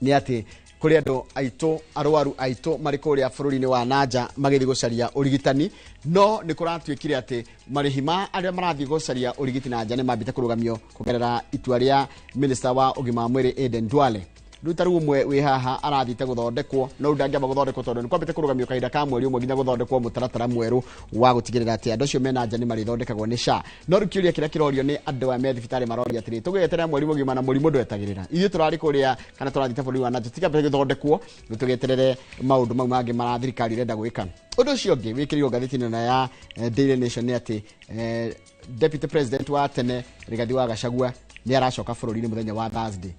Nĩ atĩ kũrĩ andũ aitũ arwaru aitũ marĩ kũrĩa bũrũri-inĩ wa nanja magĩthiĩ gũcaria ũrigitani, no nĩ kũratuĩkire atĩ marĩhi ma arĩa marathiĩ gũcaria ũrigiti na nja nĩ mambĩte kũrũgamio kũgerera itua rĩa minista wa ũgima wa mwĩrĩ Aden Duale. Rĩu ta rĩu ũmwe wĩ haha arathiĩte gũthondekwo, no rĩu ndangĩamba gũthondekwo tondũ nĩ kwambĩte kũrũgamio kahinda ka mweri ũmwe nginya gũthondekwo mũtaratara mwerũ wa gũtigĩrĩra atĩ andũ acio mena nja nĩ marĩthondekagwo nĩ SHA. No rĩu kĩũria kĩrĩa kĩrorio nĩ andũ aya me thibitarĩ maroria atĩrĩ, tũgĩeterera mweri mũgima na mũrimũ ndwetagĩrĩra, ithuĩ tũrarĩ kũrĩa kana tũrathiĩte bũrũri wa nanja tũtikambĩte gũthondekwo, rĩu tũgĩeterere maũndũ mau mangĩ mara thirikari ĩrenda gwĩka. Ũndũ ũcio ũngĩ wĩkĩrĩirwo ngathĩti-inĩ ĩno ya Daily Nation nĩ atĩ Deputy President wa tene Rigathi wa Gachagua nĩ aracoka bũrũri-inĩ mũthenya wa Thursday.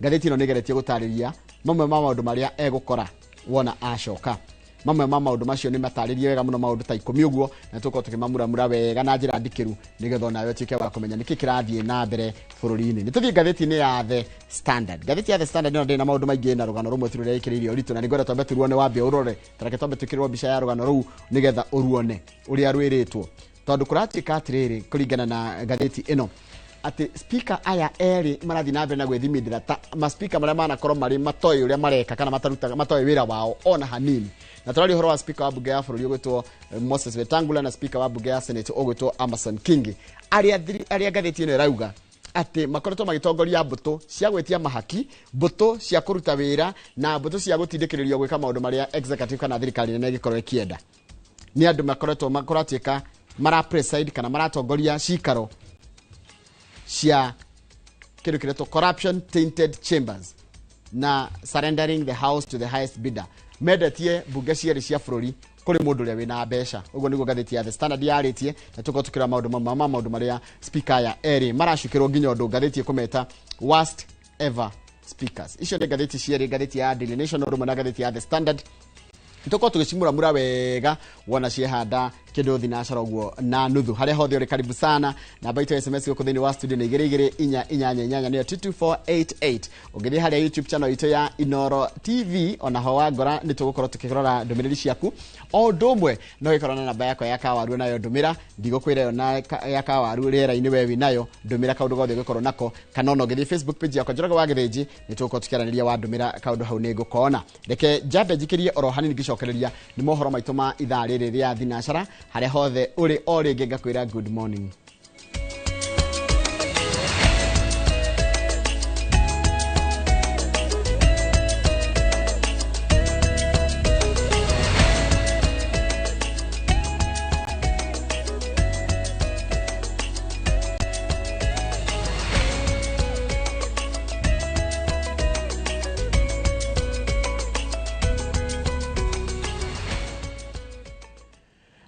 Ngathĩti ĩno nĩ ĩgeretie gũtarĩria mamwe ma maũndũ marĩa egũkora wona acoka. Mamwe ma maũndũ macio nĩ matarĩrie wega mũno, maũndũ ta 10 ũguo, na tũkorwo tũkĩmamuramura wega na njĩra ndikĩru nĩgetha onawe ũtuĩke wa kũmenya nĩkĩ kĩrathiĩ na mbere bũrũri-inĩ. Nĩ tũthiĩ ngathĩti-inĩ ya The Standard. Ngathĩti ya The Standard ĩno ndĩrĩ na maũndũ maingĩ na rũgano rũmwe tu rũrĩa ĩkĩrĩirie ũritũ, na nĩngwenda twambe tũruone, wambe ũrore. Tareke twambe twĩkĩrĩrwo mbica ya rũgano rũu nĩgetha ũruone ũrĩa rwĩrĩtwo, tondũ kũratuĩka atĩrĩrĩ kũringana na ngathĩti ĩno atĩ speaker aya erĩ marathiĩ na mbere na gwĩthimindĩra ta ma speaker marĩa manakorwo marĩ matoĩ ũrĩa mareka kana matarutaga matoĩ wĩra wao ona hanini. Na tũraria ũhoro wa speaker wa bunge ya bũrũri ũgwĩtwo Moses Wetangula na speaker wa bunge ya Senate ũgwĩtwo Amason Kingi, arĩa ngathĩti ĩno ĩrauga atĩ makoretwo magĩtongoria mbũtũ cia gwĩtia mahaki, mbũtũ cia kũruta wĩra na mbũtũ cia gũtindĩkĩrĩrio gwĩka maũndũ marĩa executive kana thirikari nene ĩgĩkorwo ĩkĩenda. Nĩ andũ makoretwo kũratuĩka mara preside kana maratongoria cikaro cia kĩndũ kĩretwo corruption tainted chambers na surrendering the house to the highest bidder. Mendetie mbunge cierĩ cia bũrũri kũrĩ mũndũ ũrĩa wĩna mbeca. Ũguo nĩguo ngathĩti ya The Standard yarĩtie, na tũkorwo tũkĩrora maũndũ mamwe ma maũndũ marĩa speaker aya erĩ maracukĩrwo nginya ũndũ ngathĩti ĩkũmeta worst ever speakers. Icio nĩ ngathĩti cierĩ, ngathĩti ya Daily Nation ũndũ ũmwe na ngathĩti ya The Standard. Tũkorwo tũgĩcimuramura wega wona ciehanda kĩndũ thinacara ũguo na nuthu. Harĩa hothe ũrĩ, karibu sana. Namba itũ ya SMS gũkũ thĩinĩ wa studio nĩ igĩrĩ igĩrĩ inya inyanya inyanya, nĩyo 22488. Ũngĩthiĩ harĩa YouTube channel itũ ya Inoro TV, onaho wangora nĩ tũgũkorwo tũkĩrora ndũmĩrĩri ciaku. O ũndũ ũmwe no gĩkorwo na namba yakwa ya kawaru, nayo ndũmĩra, ndigũkwĩra ĩyo na ya kawaru rĩera-inĩ, we wĩ nayo, ndũmĩra kaũndũ gothe ũngĩkorwo nako. Kana ona ũngĩthiĩ Facebook page yakwa Njoroge wa Gĩthĩnji, nĩ tũgũkorwo tũkĩaranĩria, wandũmĩra kaũndũ hau nĩ ngũkona. Reke njambe njikĩrie oro hanini ngĩcokereria nĩ mohoro maitũ ma ithaa rĩrĩ rĩa thinacara. Harĩa hothe ũrĩ, o rĩngĩ ngakwĩra good morning.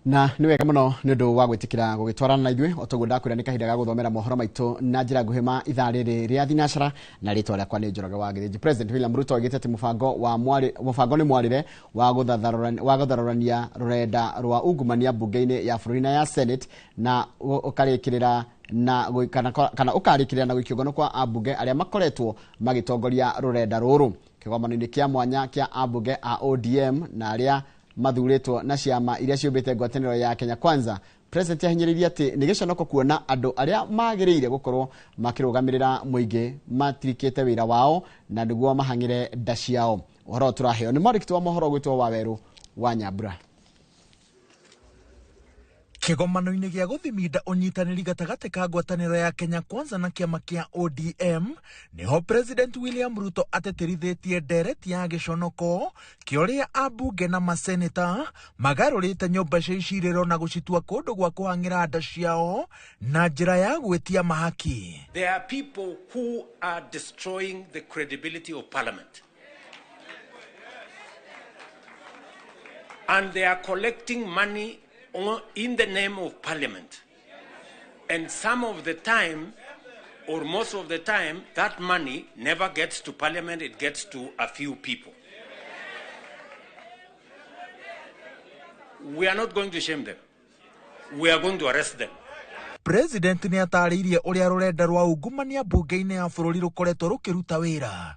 Na nĩ wega mũno nĩ ũndũ wa gwĩtĩkĩra gũgĩtwarana na ithuĩ. O toguo ndakwĩra, nĩ kahinda ga gũthomera mohoro maitũ na njĩra nguhĩ ma ithaa rĩrĩ rĩa thinacara, na rĩtwa rĩakwa nĩ Njoroge wa Gĩthĩnji. President William Ruto oigĩte atĩ mũbango wa mwarĩ mũbango nĩ mwarĩre wa gũtharũrania rũrenda rwa ungumania mbunge-inĩ ya bũrũri na ya Senate, na ũkarĩkĩrĩra na kana ũkarĩkĩrĩra na gũikio ngono kwa ambunge arĩa makoretwo magĩtongoria rũrenda rũrũ. Kĩgomano-inĩ kĩa mwanya kĩa ambunge a ODM na arĩa mathurĩtwo na ciama iria ciũmbĩte ngwatanĩro ya Kenya Kwanza, President ahinyĩrĩirie atĩ nĩ gĩconoko kuona andũ arĩa magĩrĩire gũkorwo makĩrũgamĩrĩra mũingĩ matirikĩte wĩra wao na nĩguo mahang'ĩre nda ciao. Ũhoro ũyũ tũraheo nĩ mwandĩki wa mohoro gwĩtwo Wawerũ wa Nyambura. Kĩgomano-inĩ gĩa gũthiminda ũnyitanĩri gatagatĩ ka ngwatanĩro ya Kenya Kwanza na kĩama kĩa ODM, nĩho President William Ruto atĩtĩrithĩtie ndereti ya gĩconoko kĩa ũrĩa ambunge na maseneta magarũrĩte nyũmba cia icirĩro na gũcitua kũndũ gwa kũhang'ĩra nda ciao na njĩra ya gwĩtia mahaki. There are people who are destroying the credibility of Parliament. And they are collecting money in the name of Parliament. And some of the time, or most of the time, that money never gets to Parliament, it gets to a few people. We are not going to shame them. We are going to arrest them. President nĩ atarĩirie ũrĩa rũrenda rwa ungumania mbunge-inĩ ya bũrũri rũkoretwo rũkĩruta wĩra.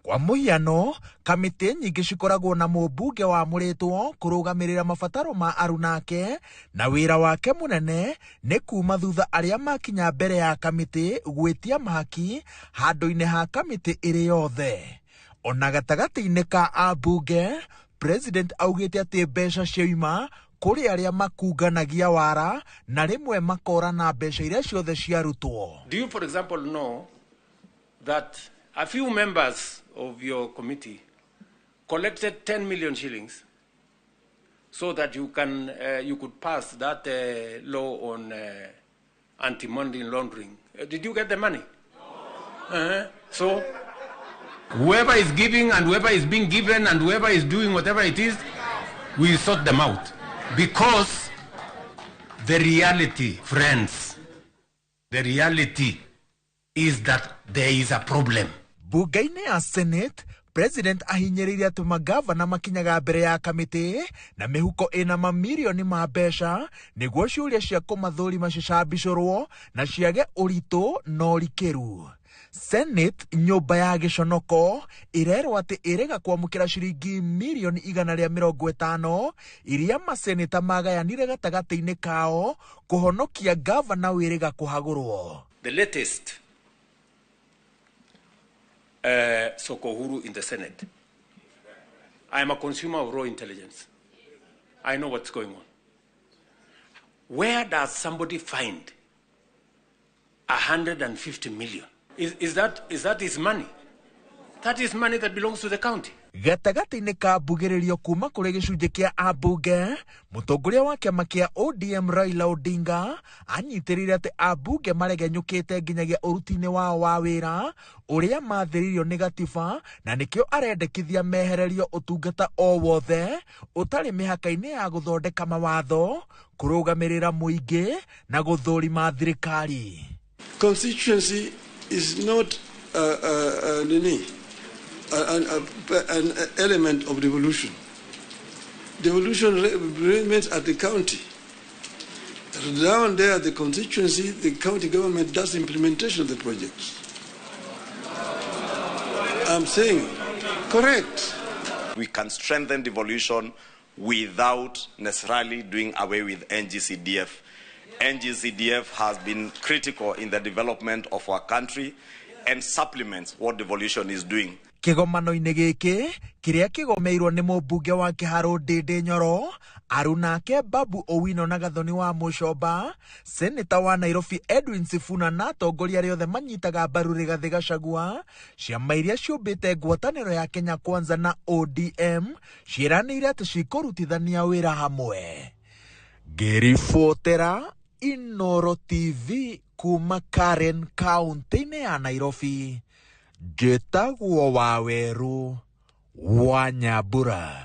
Kwa mũhiano, kamĩtĩ nyingĩ cikoragwo na mũmbunge wamũrĩtwo kũrũgamĩrĩra mabataro ma arunake, na wĩra wake mũnene nĩ kuma thutha arĩa makinya mbere ya kamĩtĩ gwĩtia mahaki handũ-inĩ ha kamĩtĩ ĩrĩ yothe. Ona gatagatĩ-inĩ ka ambunge, President augĩte atĩ mbeca cioima kũrĩ arĩa makunganagia wara na rĩmwe makora na mbeca iria ciothe ciarutwo. Do you, for example, know that a few members of your committee collected 10 million shillings so that you could pass that law on anti-money laundering? Did you get the money? No. So whoever is giving and whoever is being given and whoever is doing whatever it is, we sort them out. Because the reality, friends, the reality is that there is a problem. Bunge-inĩ ya Senate, President ahinyĩrĩirie atĩ magavana makinyaga mbere ya kamĩtĩ na mĩhuko ĩna mamirioni ma mbeca nĩguo ciũria cia kũmathũrima cicambicũrwo na ciage ũritũ na ũrikĩru. Senate, nyũmba ya gĩconoko, ĩrerwo atĩ ĩrega kwamũkĩra ciringi mirioni 150 iria maseneta magayanire gatagatĩ-inĩ kao kũhonokia gavana wĩrĩga kũhagũrwo. The latest Soko Huru in the Senate. I am a consumer of raw intelligence. I know what's going on. Where does somebody find 150 million? Is that his money? That is money that belongs to the county. Gatagatĩ-inĩ ka mbugĩrĩrio kuma kũrĩ gĩcunjĩ kĩa ambunge, mũtongoria wa kĩama kĩa ODM Raila Odinga anyitĩrĩire atĩ ambunge maregenyũkĩte nginyagia ũruti-inĩ wao wa wĩra ũrĩa mathĩrĩirio nĩ gatiba, na nĩkĩo arendekithia mehererio ũtungata o wothe ũtarĩ mĩhaka-inĩ ya gũthondeka mawatho, kũrũgamĩrĩra mũingĩ na gũthũrima thirikari. Constituency is not nini, an element of devolution. Devolution remains at the county. Down there at the constituency, the county government does implementation of the projects. I'm saying, correct. We can strengthen devolution without necessarily doing away with NGCDF. NGCDF has been critical in the development of our country and supplements what devolution is doing. Kĩgomano-inĩ gĩkĩ kĩrĩa kĩgomeirwo nĩ mũmbunge wa Kĩharũ Ndĩndĩ Nyoro, arunake Babu Owino na Gathoni wa Mũcomba, seneta wa Nairobi Edwin Sifuna na atongoria arĩa othe manyitaga mbaru Rigathĩ Gachagua, ciama iria ciũmbĩte ngwatanĩro ya Kenya Kwanza na ODM ciĩranĩire atĩ cikũrutithania wĩra hamwe. Ngĩribotera Inoro TV kuma Karen, kaunti-inĩ ya Nairobi, njĩtagwo Waweru wa Nyambura.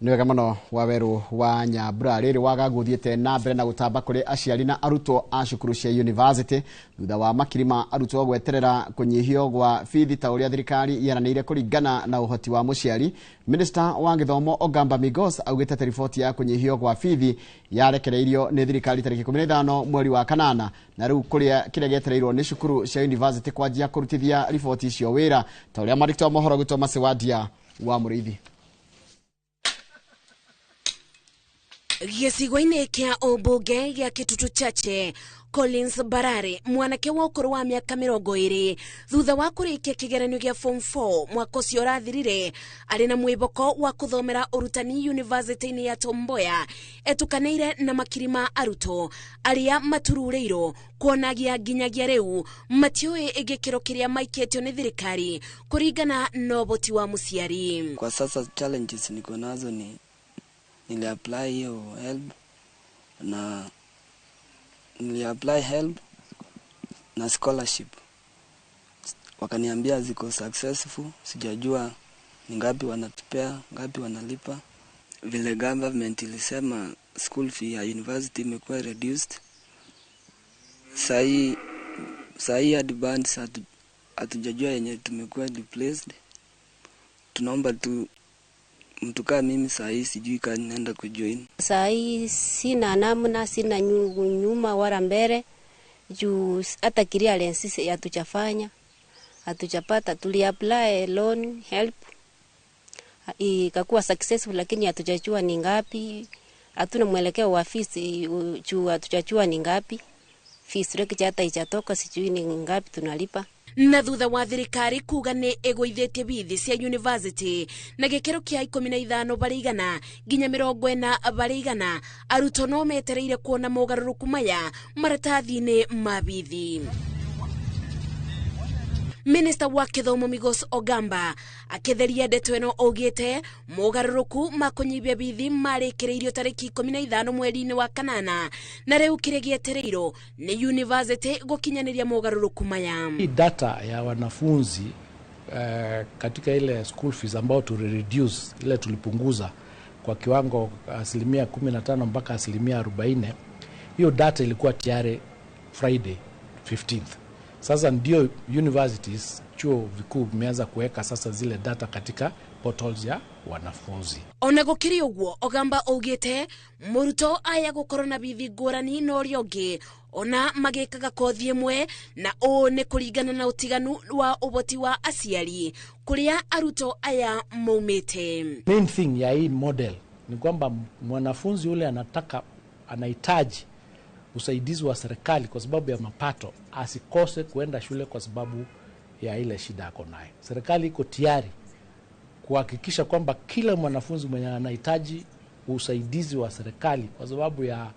Nĩ wega mũno, Waweru wa Nyambura. Rĩrĩ wagagu ũthiĩte na mbere na gũtamba kũrĩ aciari na arutwo a cukuru cia university thutha wa makiri ma arutwo gweterera kũnyihio gwa bithi ta ũrĩa thirikari yeranĩire kũringana na ũhoti wa mũciari. Minista wa gĩthomo Ogamba Migos augĩte atĩ riboti ya kũnyihio gwa bithi yarekereirio nĩ thirikari tarĩki 15 mweri wa kanana, na rĩu kũrĩa kĩrĩa gĩetereirwo nĩ cukuru cia university kwanjia kũrutithia riboti icio wĩra, ta ũrĩa mwandĩki wa mohoro gwitũ Masiwadia wa Mũrĩithi. Gĩcigo-inĩ kĩa ũmbunge gĩa Kitutu Chache, Collins Barare, mwanake wa ũkũrũ wa mĩaka 20, thutha wa kũrĩkia kĩgeranio gĩa form 4 mwaka ũcio ũrathirire, arĩ na mwĩboko wa kũthomera ũrutani yunivasĩtĩ-inĩ ya Tom Mboya, etukanĩire na makiri ma arutwo arĩa matururĩirwo kuonagia nginyagia rĩu matiũĩ gĩkĩro kĩrĩa maikĩtio nĩ thirikari kũringana na ũhoti wa mũciari. Kwa sasa challenges niko nazo ni niliapply hiyo HELB na niliapply HELB na scholarship, wakaniambia ziko successful. Sijajua ni ngapi wanatupea, ngapi wanalipa. Vile government ilisema school fee ya university imekuwa reduced, sahii advance hatujajua yenye tumekuwa replaced. Tunaomba tu mtu kaa mimi sahii sijui kaa naenda kujoin. Saa hii sina namna, sina nyuma wala mbele, juu hata clearance hatujafanya, hatujapata. Tuli apply loan help ikakuwa successful, lakini hatujajua ni ngapi. Hatuna mwelekeo wa fees juu hatujajua ni ngapi. Fees structure hata ijatoka, sijui ni ngapi tunalipa. Na thutha wa thirikari kuga nĩ ĩgũithĩtie bithi cia university na gĩkĩro kĩa 15% nginya 40%, arutwo no metereire kuona mogarũrũku maya maratathi-inĩ ma bithi. Minister wa Kithomo Migos Ogamba akitheria ndeto ĩno augĩte mogarũrũku ma kũnyihia bithi marĩkĩrĩirio tarĩki 15 mweri-inĩ wa kanana, na rĩu kĩrĩa gĩetereirwo nĩ university gũkinyanĩria mogarũrũku maya. Hii data ya wanafunzi katika ile school fees ambao tulireduce, ile tulipunguza kwa kiwango 15% mpaka 40%, hiyo data ilikuwa tayari Friday 15th. Sasa ndio universities, chuo vikuu vimeanza kuweka sasa zile data katika portals ya wanafunzi. Ona gũkĩrĩ ũguo, Ogamba augĩte mũrutwo aya gũkorwo na bithi ngũrani na ũrĩa ũngĩ ona magĩkaga kothi ĩmwe, na ũũ nĩ kũringana na ũtiganu wa ũhoti wa aciari kũrĩa arutwo aya maumĩte. Main thing ya hii model ni kwamba mwanafunzi yule anataka, anahitaji usaidizi wa serikali kwa sababu ya mapato, asikose kuenda shule kwa sababu ya ile shida ako nayo. Serikali iko tayari kuhakikisha kwamba kila mwanafunzi mwenye anahitaji usaidizi wa serikali kwa sababu ya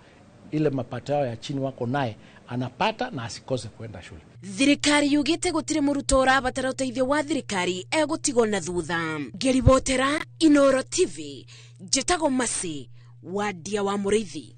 ile mapato yao ya chini wako naye anapata na asikose kuenda shule. Thirikari yugite gutire mũrutwo ũrabatara ũteithio wa thirikari egũtigwo na thutha. Ngĩribotera Inoro TV, njĩtagwo Masi Wadia wa Mũrĩithi.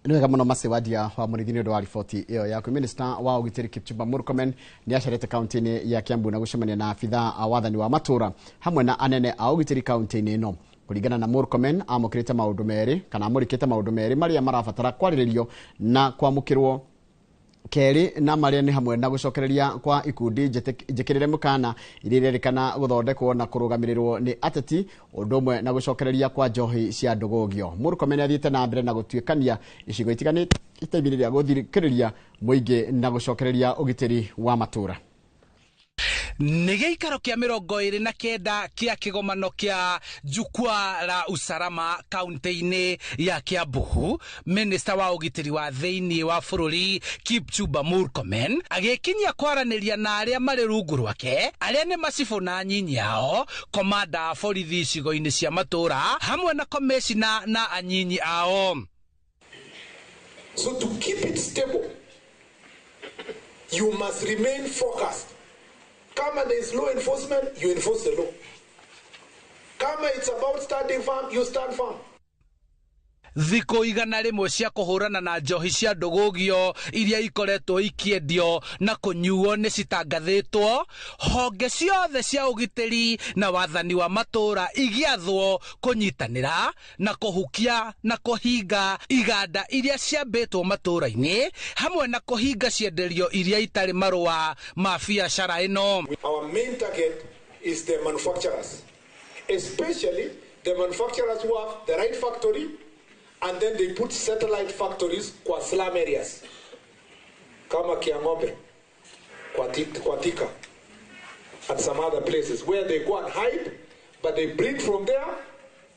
Nĩ wega mũno Masi Wadia wa Mũrĩithi nĩ ũndũ wa riboti ĩyo yaku. Minister wa ũgitĩri Kipchumba Murkomen nĩ acerete kaunti-inĩ ya Kiambu na gũcemania na abithaa a wathani wa matũra hamwe na anene a ũgitĩri kaunti-inĩ ĩno. Kũringana na Murkomen, amũkĩrĩte maũndũ merĩ kana amũrĩkĩte maũndũ merĩ marĩa marabatara kwarĩrĩrio na kwamũkĩrwo kerĩ, na marĩa nĩ hamwe na gũcokereria kwa ikundi njĩkĩrĩre mũkana iria irerĩkana gũthondekwo na kũrũgamĩrĩrwo nĩ ateti, ũndũ ũmwe na gũcokereria kwa njohi cia ndũgũgio. Murkomen athiĩte na mbere na gũtuĩkania icigo itiganĩte itemi rĩa gũthikĩrĩria mũingĩ na gũcokereria ũgitĩri wa matũra. Nĩ gĩikaro kĩa 29 kĩa kĩgomano kĩa jukwaa la usalama kaunti-inĩ ya Kiambu, Minister wa ũgitĩri wa thĩinĩ wa bũrũri Kipchumba Murkomen agĩkinyia kwaranĩria na arĩa marĩ rungu rwake, arĩa nĩ macibũ na anyinyi ao, komanda a borithi icigo-inĩ cia matũra hamwe na komishina na anyinyi ao. So to keep it stable, you must remain focused. Kama there is law enforcement, you enforce the law. Kama it's about standing firm, you stand firm. Thikũ 100 cia kũhũrana na njohi cia ndũgũgio iria ikoretwo ikĩendio na kũnyuo nĩ citangathĩtwo, honge ciothe cia ũgitĩri na wathani wa matũra igĩathwo kũnyitanĩra na kũhukia na kũhinga iganda iria ciambĩtwo matũra-inĩ hamwe na kũhinga cienderio iria itarĩ marũa ma biacara ĩno. Our main target is the manufacturers, especially the manufacturers who have the right factory, and then they put satellite factories kwa slum areas kama Kiang'ombe, kwa Thika, and some other places where they go and hide, but they bring from there,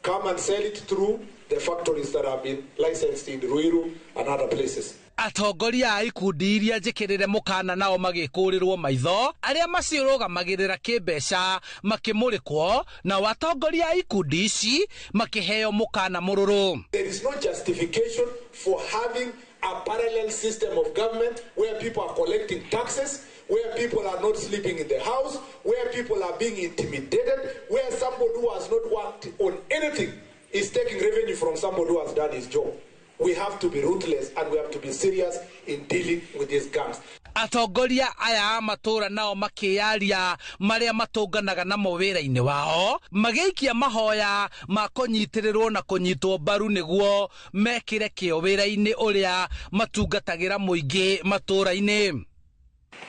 come and sell it through the factories that have been licensed in Ruiru and other places. Atongoria a ikundi iria njĩkĩrĩre mũkana nao magĩkũrĩrwo maitho, arĩa maciũrũgamagĩrĩra kĩmbeca makĩmũrĩkwo, nao atongoria a ikundi ici makĩheo mũkana mũrũrũ. There is no justification for having a parallel system of government where people are collecting taxes, where people are not sleeping in the house, where people are being intimidated, where somebody who has not worked on anything is taking revenue from somebody who has done his job. We have to be ruthless and we have to be serious in dealing with these gangs. Atongoria aya a matũra nao makĩyaria marĩa matũnganaga namo wĩra-inĩ wao, magĩikia mahoya ma kũnyitĩrĩrwo na kũnyitwo mbaru nĩguo mekĩre kĩo wĩra-inĩ ũrĩa matungatagĩra mũingĩ matũra-inĩ.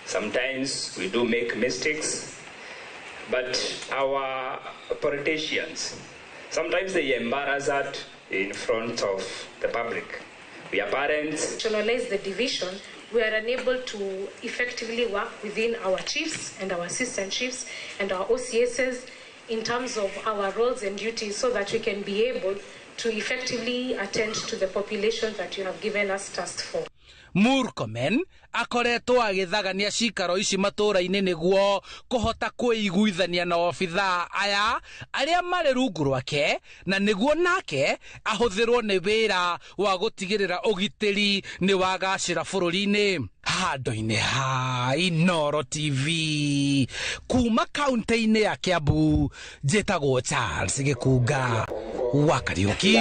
Sometimes we do make mistakes, but our politicians, sometimes they embarrass us in front of the public. We are parents. Rationalize the division. We are unable to effectively work within our chiefs and our assistant chiefs and our OCSs in terms of our roles and duties so that we can be able to effectively attend to the population that you have given us task for. Murkomen akoretwo agĩthagania cikaro ici matũũra-inĩ nĩguo kũhota kwĩiguithania na obithaa aya arĩa marĩ rungu rwake, na nĩguo nake ahũthĩrwo nĩ wĩra wa gũtigĩrĩra ũgitĩri nĩ wagacĩra bũrũri-inĩ. Handũ-inĩ ha Inooro TV kuma kaunti-inĩ ya Kiambu, njĩtagwo Charles Gĩkunga wa Kariũki.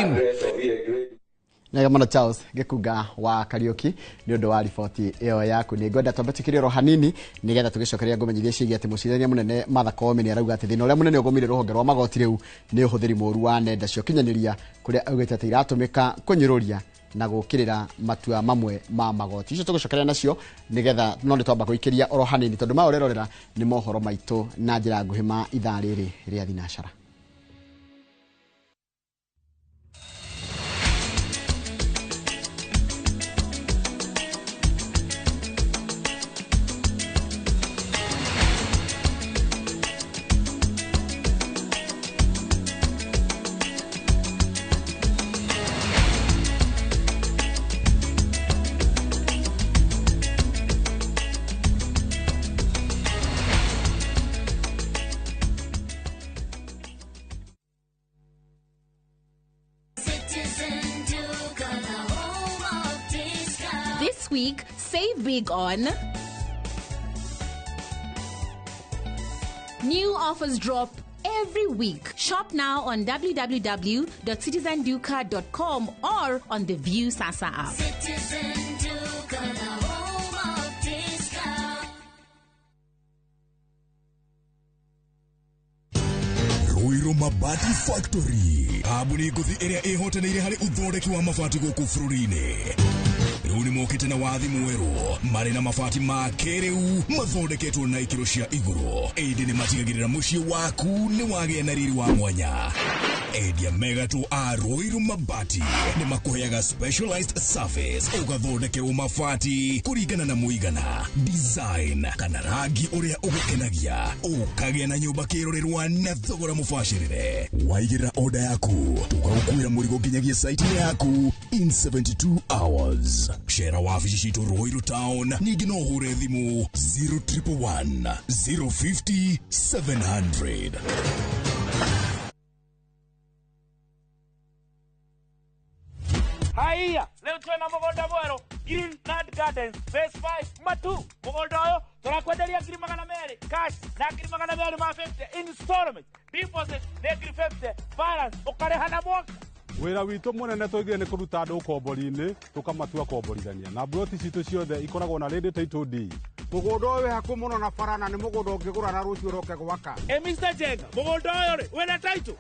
Nega mũno Charles Gĩkunga wa Kariũki nĩ ũndũ wa riboti ĩyo yaku. Nĩ ngwenda twambe tũkĩrie oro hanini nĩgetha tũgĩcokeria ngũmenyithie ciĩgiĩ atĩ mũcirithania mũnene Martha Koome nĩ arauga atĩ thĩna ũrĩa mũnene ũgũmĩire rũhonge rwa magoti rĩu nĩ ũhũthĩri mũru wa nenda cia ũkinyanĩria, kũrĩa augĩte atĩ iratũmĩka kũnyũrũria na gũkĩrĩra matua mamwe ma magoti. Icio tũgũcokeria nacio nĩgetha no nĩ twamba gũikĩria oro hanini tondũ ma ũrerorera nĩ mohoro maitũ na njĩra nguhĩ ma ithaa rĩrĩ rĩa thinacara. This week, save big on new offers drop every week. Shop now on www.citizenduka.com or on the View Sasa app. Citizen Duka, the home of discount. Ruiru Mabati Factory kambuni ngũthi ĩrĩa ĩhotanĩire harĩ ũthondeki wa mabati gũkũ bũrũri-inĩ. Rĩu nĩ mokĩte na wathi mwerũ marĩ na mabati ma kĩrĩu mathondeketwo na ikĩro cia igũrũ, ĩndĩ nĩ matigagĩrĩra mũciĩ waku nĩ wagĩa na riri wa mwanya. Endia megatũ a Ruiru Mabati nĩ makũheaga specialized service ũgathondekerwo mabati kũringana na mũigana, design kana rangi ũrĩa ũgũkenagia, ũkagĩa na nyũmba kĩrorerwa na thogora mũbacĩrĩre. Waigĩrĩra order yaku tũgagũkuĩra mũrigo nginyagia site-inĩ yaku in 72 hours. Cera wabici citũ Ruiru Town, ningĩ no ũhũre thimũ 0111 050 700. Haiya, leo twena mũgũnda mwerũ Green Land Gardens Phase 5 Matu. Mũgũnda ũyũ tũrakwenderia 200,000 cash na 250 installment, deposit nĩ 50, balance ũkarĩha na mwaka. Wĩra witũ mũnene tũigire nĩ kũruta andũ ũkombori-inĩ tũkamatua komborithania, na mburoti citũ ciothe ikoragwo na ready title deed. Mũgũnda ũyũ wĩ hakuhĩ mũno na bara na nĩ mũgũnda ũngĩgũra na rũciũ ũroke gwaka. Mr. Jenga, mũgũnda ũyũ rĩ wĩna title?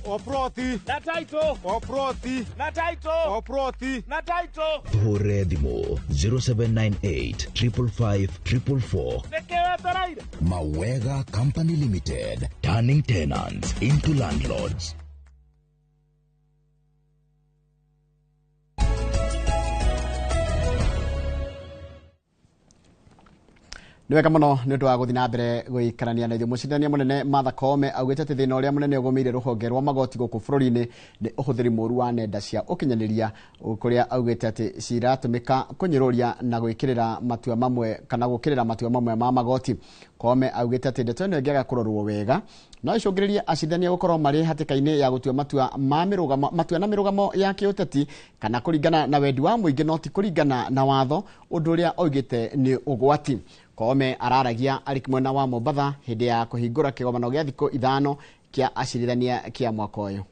O ploti na title, o ploti na title, o ploti na title. Tuhũrĩre thimũ 0798 555 444. Nĩkĩ wetereire? Mawega Company Limited, turning tenants into landlords. Nĩ wega mũno nĩ ũndũ wa gũthiĩ na mbere gũikarania na ithuĩ. Mũcindania mũnene Martha Koome augĩte atĩ thĩna ũrĩa mũnene ũgũmĩire rũhonge rwa magoti gũkũ bũrũri-inĩ nĩ ũhũthĩri mũru wa nenda cia ũkinyanĩria, kũrĩa augĩte atĩ ciratũmĩka kũnyũrũria na gwĩkĩrĩra matua mamwe kana gũkĩrĩra matua mamwe ma magoti. Koome augĩte atĩ ndeto ĩno ĩngĩaga kũrorwo wega no icũngĩrĩrie acindania gũkorwo marĩ hatĩka-inĩ ya gũtua matua ma mĩrũgamo, matua na mĩrũgamo ya kĩũteti kana kũringana na wendi wa mũingĩ no ti kũringana na watho, ũndũ ũrĩa oigĩte nĩ ũgwati. Koome araragia arĩ mwena wa Mombatha hĩndĩ ya kũhingũra kĩgomano gĩa thikũ 5 kĩa acirithania kĩa mwaka ũyũ.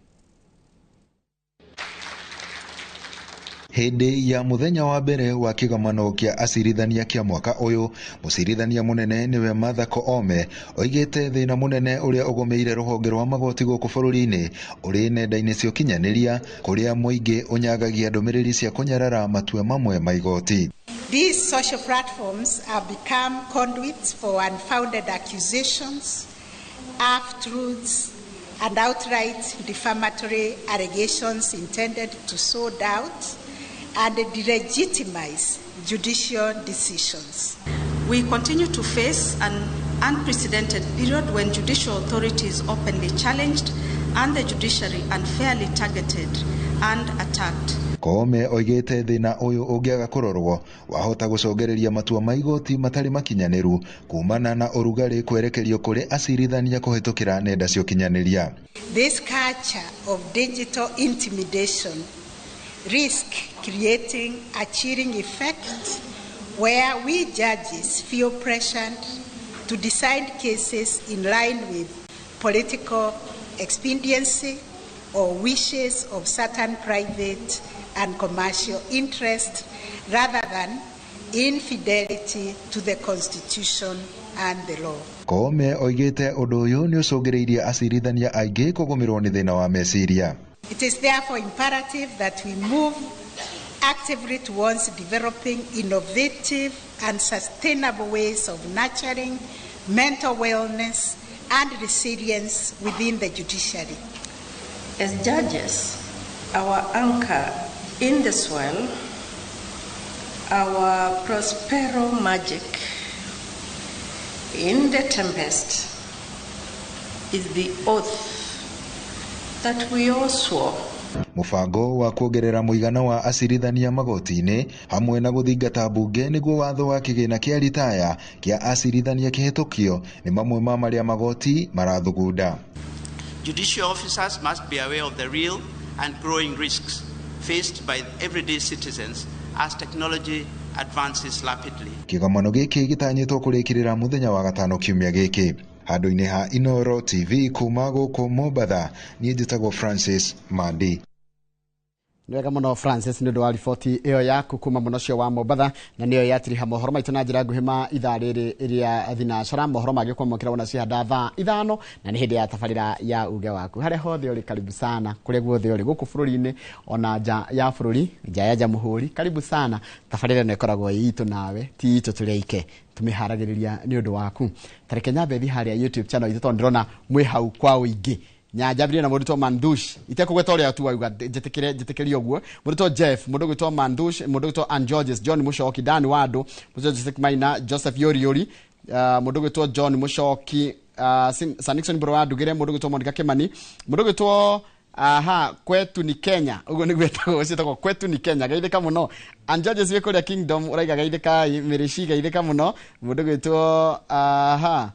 Hĩndĩ ya mũthenya wa mbere wa kĩgomano kĩa acirithania kĩa mwaka ũyũ, mũcirithania mũnene nĩwe Martha Koome oigĩte thĩna mũnene ũrĩa ũgũmĩire rũhonge rwa magoti gũkũ bũrũri-inĩ ũrĩ nenda-inĩ cia ũkinyanĩria, kũrĩa mũingĩ ũnyagagia ndũmĩrĩri cia kũnyarara matua mamwe ma igoti. These social platforms have become conduits for unfounded accusations, half-truths, and outright defamatory allegations intended to sow doubt and delegitimize judicial decisions. We continue to face an unprecedented period when judicial authority is openly challenged and the judiciary unfairly targeted and attacked. Koome oigĩte thĩna ũyũ ũngĩaga kũrorwo wahota gũcũngĩrĩria matua ma igoti matarĩ makinyanĩru kumana na ũrugarĩ kwerekerio kũrĩ acirithania kũhĩtũkĩra nenda cia ũkinyanĩria. This culture of digital intimidation risk creating a chilling effect where we judges feel pressured to decide cases in line with political expediency or wishes of certain private and commercial interests rather than infidelity to the Constitution and the law. Koome oigĩte ũndũ ũyũ nĩ ũcũngĩrĩirie acirithania aingĩ kũgũmĩrwo nĩ thĩna wa meciria. It is therefore imperative that we move actively towards developing innovative and sustainable ways of nurturing mental wellness and resilience within the judiciary. As judges, our anchor in the soil, our prospero magic in the tempest is the oath that we all swore. Mũbango wa kuongerera mũigana wa acirithania magoti-inĩ hamwe na gũthingata mbunge nĩguo watho wa kĩgĩna kĩa ritaya kĩa acirithania kĩhĩtũkio nĩ mamwe ma marĩa magoti marathugunda. Judicial officers must be aware of the real and growing risks faced by everyday citizens as technology advances rapidly. Kĩgomano gĩkĩ gĩtanyĩtwo kũrĩkĩrĩra mũthenya wa gatano kiumia gĩkĩ. Handũ-inĩ ha Inoro TV kuma gũkũ Mombatha, niĩ njĩtagwo Francis Mandi. Nĩ wega mũno Francis nĩ ũndũ wa riboti ĩyo yaku kuma mũno ũcio wa Mombatha, na nĩyo yatiriha mohoro maitũ na njĩra nguhĩ ma ithaa rĩrĩ rĩa thinacara. Mohoro mangĩ kwamũkĩra wona cihanda thaa 5 na nĩ hĩndĩ ya tabarĩra ya uge waku. Harĩa hothe ũrĩ karibu sana, kũrĩa guothe ũrĩ gũkũ bũrũri-inĩ ona nja ya bũrũri, nja ya jamhuri, karibu sana. Tabarĩra ĩno ĩkoragwo ĩ itũ nawe, ti itũ tũrĩ aike, tũmĩharagĩrĩria nĩ ũndũ waku. Tareke nyambe thiĩ harĩa YouTube channel itũ tondũ ndĩrona mwĩ hau kwa ũingĩ. Nyanjambire na mũrutwo Mandush itekũgweta ũrĩa tu wauga, njĩtĩkĩre njĩtĩkĩrie ũguo. Mũrutwo Jeff, mũndũ ũgwĩtwo Mandush, mũndũ ũgwĩtwo Ann Georges, John Mũcoki, Dan Wandũ, mũrutwo Joseph Maina, Joseph Yoriori, mũndũ ũgwĩtwo John Mũcoki, Sir Nixon Mbũrũ wa Ndugĩre, mũndũ ũgwĩtwo Monica Kimani, mũndũ ũgwĩtwo aha kwetu ni Kenya, ũguo nĩguo ĩtagwo, ũcio ĩtagwo kwetu ni Kenya, geithĩka mũno. Ann Georges wĩ kũrĩa Kingdom ũraiga geithĩka, Mĩrĩci geithĩka mũno. Mũndũ ũgwĩtwo aha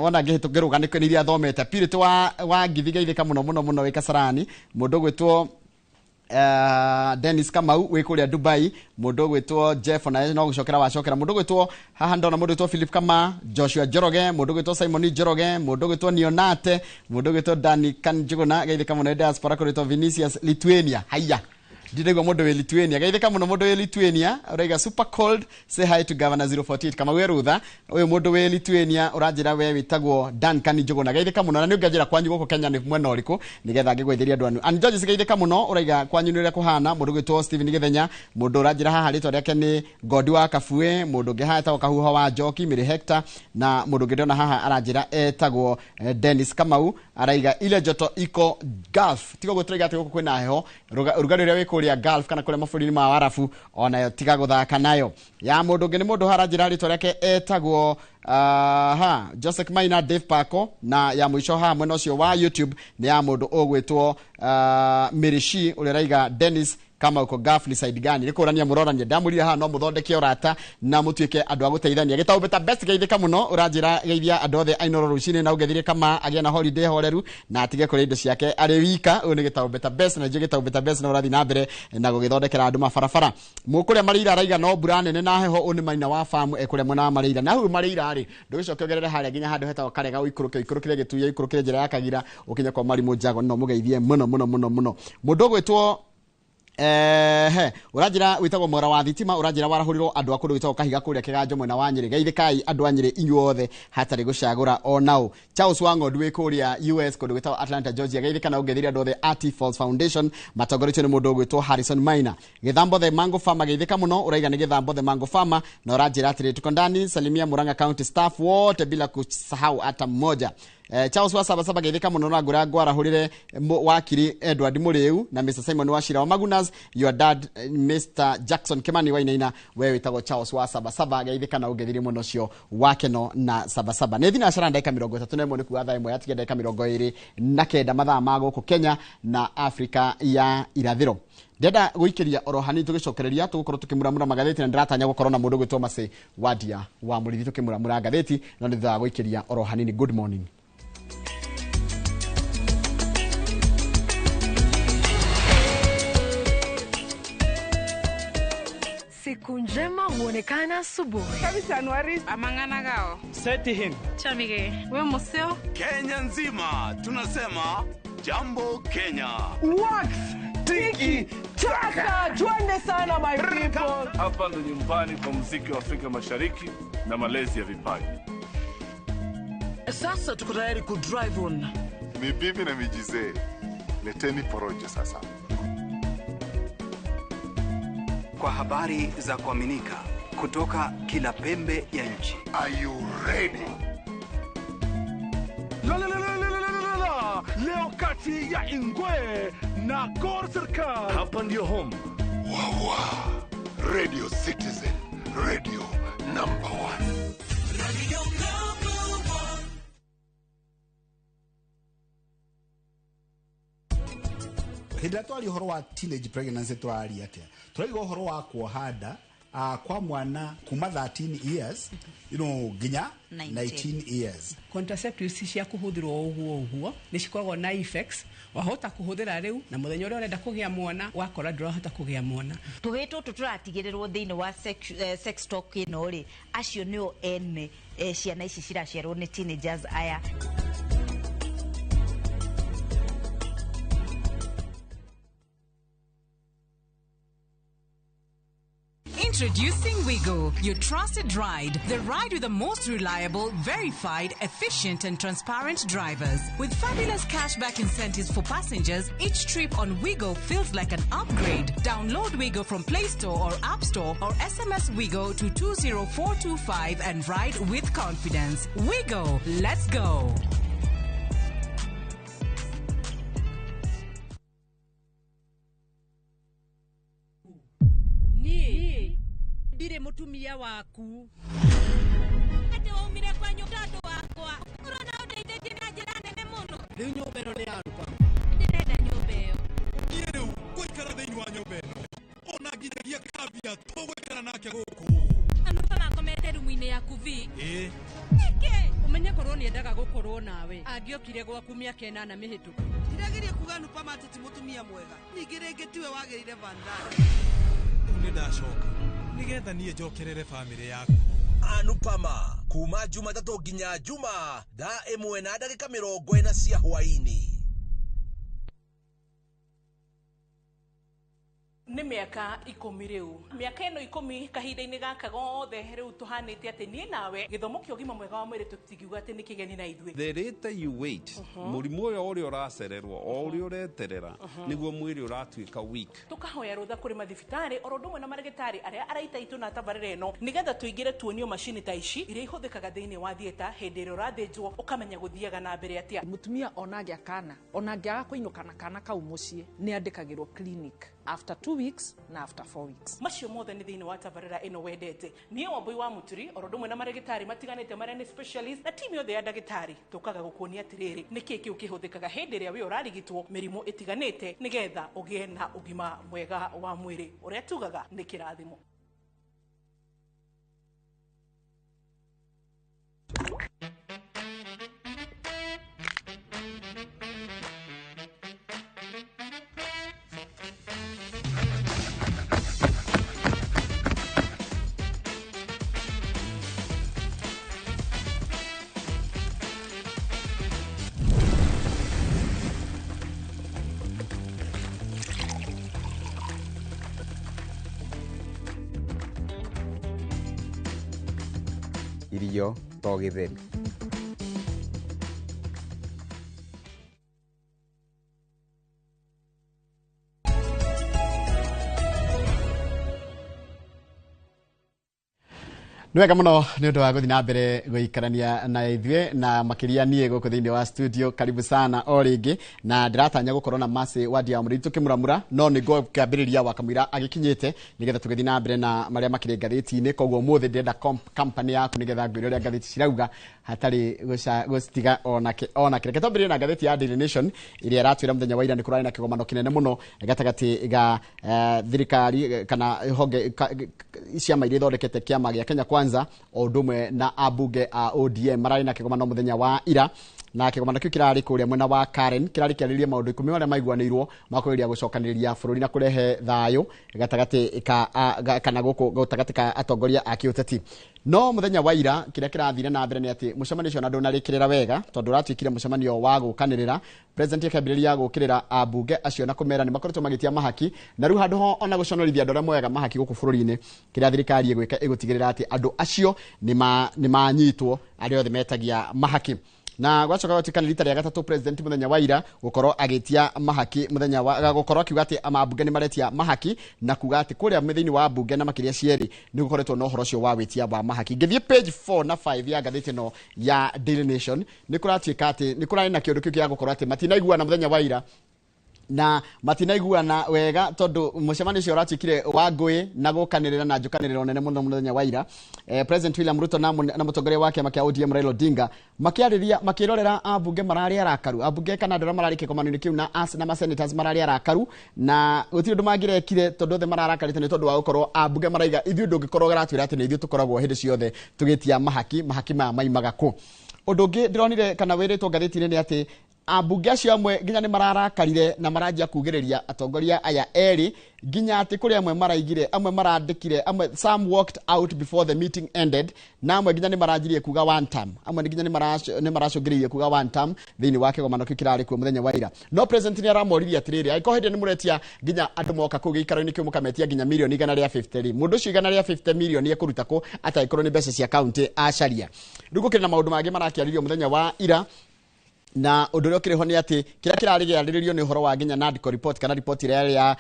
wona ngĩhĩtũkĩrũga nĩ iria thomete. Purity wa Ngithi geithĩka mũno mũno mũno wĩ Kasarani. Mũndũ ũgwĩtwo Dennis Kamau wĩ kũrĩa Dubai. Mũndũ ũgwĩtwo Jeff ona no gũcokera wacokera. Mũndũ ũgwĩtwo haha ndona mũndũ ũgwĩtwo Philip Kama, Joshua Njoroge, mũndũ ũgwĩtwo Simon Njoroge, mũndũ ũgwĩtwo Nionate, mũndũ ũgwĩtwo Dani Kanjuguna geithĩka mũno diaspora kũrĩtwo Vinicius Lithuania. Haiya, ndindaigua mũndũ wĩ Lithuania, geithĩka mũno mũndũ wĩ Lithuania ũraiga super cold, say hi to governor 048 Kamau Rutha. Ũyũ mũndũ wĩ Lithuania ũranjĩra we wĩtagwo Duncan Njuguna, geithĩka mũno. Na nĩ ũngĩanjĩra kwanyu gũkũ Kenya nĩ mwena ũrĩkũ nĩgetha ngĩgwetheria andũ anyu. Ann Georges geithĩka mũno ũraiga kwanyu nĩ ũrĩa kũhana. Mũndũ ũgwĩtwo Stephen Gĩthenya, mũndũ ũranjĩra haha rĩtwa rĩake nĩ Godi wa Kabue, mũndũ ũngĩ haha etagwo Kahuho wa Njoki, Mary Hector, na mũndũ ũngĩ ndĩrona haha aranjĩra etagwo Dennis Kamau, araiga ile joto iko Gulf. Tiga ũguo tũraiga atĩ gũkũ kwĩna heho, ũrugarĩ ũrĩa wĩ kũrĩa Gulf kana kũrĩa mabũrũri-inĩ ma Arabu onayo tiga gũthaka nayo. Ya mũndũ ũngĩ nĩ mũndũ haranjĩra rĩtwa rĩake etagwo ha Joseph Maina, Dave Paco, na ya mũico haha mwena ũcio wa YouTube nĩ ya mũndũ ũgwĩtwo Mirishi ũrĩa ũraiga Dennis kama uko Gulf ni side gani. Nĩ kũrania mũrorania ndamũrire haha no mũthondeke ũrata na mũtuĩke andũ a gũteithania. Gĩtaũmbĩ ta best geithĩka mũno ũranjĩra geithia andũ othe Ainoro rũcinĩ na ũngethire kama agĩe na holiday horeru na atige kũrĩa indo ciake arĩ wika. Ũyũ nĩ gĩtaũmbĩ ta best, na njũĩ gĩtaũmbĩ ta best na ũrathiĩ na mbere na gũgĩthondekera andũ mabarabara. Mũkũrĩa Marĩira araiga no mbura nene na heho. Ũyũ nĩ Maina wa famu ekũrĩa mwena wa Marĩira. Na hau Marĩira rĩ, ndũgĩcoke ũgerere harĩa nginya handũ hetagwo Karega, ũikũrũke ũikũrũkĩre Gĩtuya, ũikũrũkĩre njĩra ya Kagira ũkinye kwa Marimũ Njago, no mũgeithie mũno mũno mũno mũno. Mũndũ ũgwĩtwo ũranjĩra wĩtagwo Mwera wa Thitima, ũranjĩra warahũrirwo andũ a kũndũ gwĩtagwo Kahiga kũrĩa Kĩganjo mwena wa Nyĩrĩ. Geithĩkai andũ a Nyĩrĩ inyuothe hatarĩ gũcagũra onao. Charles wa Ng'ondu wĩ kũrĩa US kũndũ gwĩtagwo Atlanta Georgia, geithĩka na ũngeithĩrie andũ othe a T Falls Foundation matongoretio nĩ mũndũ ũgwĩtwo Harrison Maina. Gĩthambo the Mango Farmer geithĩka mũno, ũraiga nĩ Gĩthambo the Mango Farmer, na ũranjĩra atĩrĩ tuko ndani, salimia Murang'a County staff wote bila kusahau hata mmoja. Charles wa Sabasaba geithĩka mũno na ngũra ngwarahũrĩre wakiri Edward Mũrĩu na Mr Simon Wachira wa Magunas, your dad Mr Jackson Kimani Wainaina. We wĩtagwo Charles wa Sabasaba, geithĩka na ũngeithirie mũno ũcio wakeno na Sabasaba. Nĩ thinacara ndagĩka 31 nĩ kuga thaa 1 yatigia ndagĩka 29 mathaa ma gũkũ Kenya na Afrika ya irathĩro. Ndĩrenda gũikĩria oro hanini tũgĩcokereria tũgũkorwo tũkĩmuramura magathĩti, na ndĩratanya gũkorwo na mũndũ gwĩtwo Mercy Wadia wa Mũrĩithi tũkĩmuramura ngathĩti, no nĩ thutha wa gũikĩria oro hanini. Good morning. Siku njema huonekana asubuhi. Amang'ana gao. Seti him. Chamige. We museo. Kenya nzima tunasema jambo Kenya. Wax tiki taka, twende sana my people. Hapa ndo nyumbani kwa muziki wa Afrika Mashariki na malezi ya vipaji. Sasa tuko tayari ku drive on. Ni bibi na mijizee. Leteni porojo sasa. Kwa habari za kuaminika kutoka kila pembe ya nchi. Are you ready? La la la la la la la. Leo kati ya Ingwe na Gor Serikal. Hapa ndio home. Wawa. Radio Citizen, radio number 1. Radio number 1. Hĩndĩ ĩrĩa twaria ũhoro wa teenage pregnancy tũraria atĩa? Tũraiga ũhoro wa kuoha nda kwa mwana kuma 13 years nginya 19 years. Contraceptives cia kũhũthĩrwo ũguo ũguo nĩ cikoragwo na effects, wahota kũhũthĩra rĩu na mũthenya ũrĩa ũrenda kũgĩa mwana wakora ndũrahota kũgĩa mwana. Tũhĩ tũtũ tũratigĩrĩrwo thĩinĩ wa sex talk ĩno rĩ, acio nĩo ene ciana ici ciraciarwo nĩ teenagers aya. Introducing Wigo, your trusted ride. The ride with the most reliable, verified, efficient and transparent drivers. With fabulous cashback incentives for passengers, each trip on Wigo feels like an upgrade. Download Wigo from Play Store or App Store or SMS Wigo to 20425 and ride with confidence. Wigo, let's go. Ndire mutumia waku ati waumire kwa nyumba andu wakwa urona undeithĩtie na njĩra nene mũno. Rĩu nyũmba ĩno nĩ yaruka. Ndĩrenda nyũmba ĩyo. Niĩ rĩu ngũikara thĩinĩ wa nyũmba ĩno ona nginyagia kambia tũgũikara nake gũkũ. Anupa makomete rumu-inĩ yaku vi. Ĩĩ. Nĩkĩ? Ũmenye korwo nĩendaga gũkorwo nawe angĩokire gwaku mĩaka 8 mĩhĩtũku. Ndirageria kuga Anupa mate ti mũtumia mwega, ningĩ rĩngĩ tiwe wagĩrĩire Vandana. Rĩu nĩ ndacoka nigetha niĩ njokerere famĩlĩ yaku. Anupama kuma Jumatatũ nginya Juma thaa 1:40 cia hwaini. Nĩ mĩaka 10 rĩu, mĩaka ĩno 10 kahinda-inĩ gaka gothe rĩu tũhanĩte atĩ niĩ nawe gĩthomo kĩa ũgima mwega wa mwĩrĩ tũtingiuga atĩ nĩ kĩgeni na ithuĩ. The later you wait, mũrimũ ũyũ ũrĩa ũracererwo o ũrĩa ũreterera nĩguo mwĩrĩ ũratuĩka weak. Tũkahoya rũtha kũrĩ mathibitarĩ oro ũndũ ũmwe na marĩgĩtarĩ arĩa araita itũ na tabarĩra ĩno nĩgetha tũingĩre tuonio macini ta ici iria ihũthĩkaga thĩinĩ wa theatre hĩndĩ ĩrĩa ũrathĩnjwo ũkamenya gũthiaga na mbere atĩa. Mũtumia ona angĩa kana ona angĩaga kũinũka na kana kau mũciĩ nĩ andĩkagĩrwo clinic after 2 weeks na after 4 weeks. Macio mothe nĩ thĩinĩ wa tabarĩra ĩno wendete. Niĩ Wambui wa Mũturi oro ũndũ ũmwe na marĩgĩtarĩ matiganĩte marĩa nĩ specialist na timu yothe ya ndagĩtarĩ tũkaga gũkuonia atĩrĩrĩ nĩkĩ kĩu kĩhũthĩkaga hĩndĩ ĩrĩa wĩ ũrarigitwo mĩrimũ ĩtiganĩte nĩgetha ũgĩe na ũgima mwega wa mwĩrĩ ũrĩa tugaga nĩ kĩrathimo. Irio to gĩtheri. Nĩ wega mũno nĩ ũndũ wa gũthiĩ na mbere gũikarania na ithuĩ na makĩria niĩ gũkũ thĩinĩ wa studio. Karibu sana o rĩngĩ, na ndĩratanya gũkorwo na Mercy Wandia wa Mũrĩithi tũkĩmũramũra, no nĩ ngũkĩambĩrĩria wakamũira agĩkinyĩte nĩgetha tũgĩthiĩ na mbere na marĩa makĩrĩ ngathĩti-inĩ. Koguo ũmũthĩ ndĩrenda company yaku nĩgetha ngwĩre ũrĩa ngathĩti cirauga hatarĩ gũcitiga onake onake. Reke twambĩrĩrie na ngathĩti ya Daily Nation ĩrĩa ĩratwĩra mũthenya wa ira nĩ kũrarĩ na kĩgomano kĩnene mũno gatagatĩ ga thirikari kana honge ciama iria ithondekete kĩama gĩa Kenya Kwanza o ũndũ ũmwe na ambunge a ODM. Mararĩ na kĩgomano mũthenya wa ira, na kĩgomano kĩu kĩrarĩ kũrĩa mwena wa Karen, kĩrarĩ kĩarĩrĩria maũndũ 10 marĩa maiguanĩirwo ma kũgeria gũcokanĩrĩria bũrũri na kũrehe thayũ gatagatĩ ka kana gũkũ gatagatĩ ka atongoria a kĩũteti. No mũthenya wa ira kĩrĩa kĩrathire na mbere nĩ atĩ mũcemanio ũcio ona ndũnarĩkĩrĩra wega, tondũ ũratuĩkire mũcemanio wa gũkanĩrĩra. President akĩambĩrĩria gũkĩrĩra ambunge acio na kũmera nĩ makoretwo magĩtia mahaki, na rĩu handũ ho ona gũconorithia andũ arĩa moyaga mahaki gũkũ bũrũri-inĩ, kĩrĩa thirikari ĩgwĩka ĩgũtigĩrĩra atĩ andũ acio nĩ manyitwo arĩa othe metagia mahaki. Na gwacoka gwatuĩka nĩ rita rĩa gatatũ president mũthenya wa ira gũkorwo agĩtia mahaki, mũthenya wa gũkorwo akiuga atĩ ambunge nĩ maretia mahaki, na kuga atĩ kũrĩa thĩinĩ wa mbunge na makĩria cierĩ nĩ gũkoretwo na ũhoro ũcio wa wĩtia wa mahaki. Ngĩthiĩ page 4 na 5 ya ngathĩti ĩno ya Daily Nation, nĩ kũratuĩka atĩ nĩ kũrarĩ na kĩũndũ kĩu gĩa gũkorwo atĩ matinaiguana mũthenya wa ira, na matinaiguana wega tondũ mũcemanio ũcio ũratuĩkire wa ngũĩ na gũkanĩrĩra na njũkanĩrĩro nene mũno mũthenya wa ira. President William Ruto na mũtongoria wa kĩama kĩa ODM Raila Odinga makĩarĩria makĩrorera ambunge mararĩ arakaru, ambunge kana andũ arĩa mararĩ kĩgomano-inĩ kĩu na as na ma-senators mararĩ arakaru, na gũtirĩ ũndũ mangĩrekire tondũ othe mararakarĩte nĩ tondũ wa gũkorwo ambunge maraiga ithuĩ ndũngĩkorwo ũratwĩra atĩ nĩ ithuĩ tũkoragwo hĩndĩ ciothe tũgĩtia mahaki, mahaki maya maimaga kũ. Ũndũ ũngĩ ndĩronire kana wĩrĩtwo ngathĩti-inĩ nĩ atĩ ambunge acio amwe nginya nĩ mararakarire na maranjia kugĩrĩria atongoria aya erĩ, nginya atĩ kũrĩ amwe maraigire, amwe marandĩkire, amwe some walked out before the meeting ended, na amwe nginya nĩ maranjirie kuga one term, amwe nginya nĩ maracũngĩrĩirie kuga one term thĩinĩ wa kĩgomano kĩu kĩrarĩ kuo mũthenya wa ira. No president nĩ aramoririe atĩrĩrĩ, angĩkorwo hĩndĩ nĩ mũretia nginya andũ moka kũu gĩikaro-inĩ kĩu mũkametia nginya mirioni 150 rĩ, mũndũ ũcio 150 mirioni ekũruta kũ atangĩkorwo nĩ mbeca cia kaunti acaria. Rĩu gũkĩrĩ na maũndũ mangĩ marakĩarĩrio mũthenya wa ira, na ũndũ ũrĩa ũkĩrĩ ho nĩ atĩ kĩrĩa kĩrarĩ gĩarĩrĩrio nĩ ũhoro wa nginya NADCO report kana report ĩrĩa yarĩ ya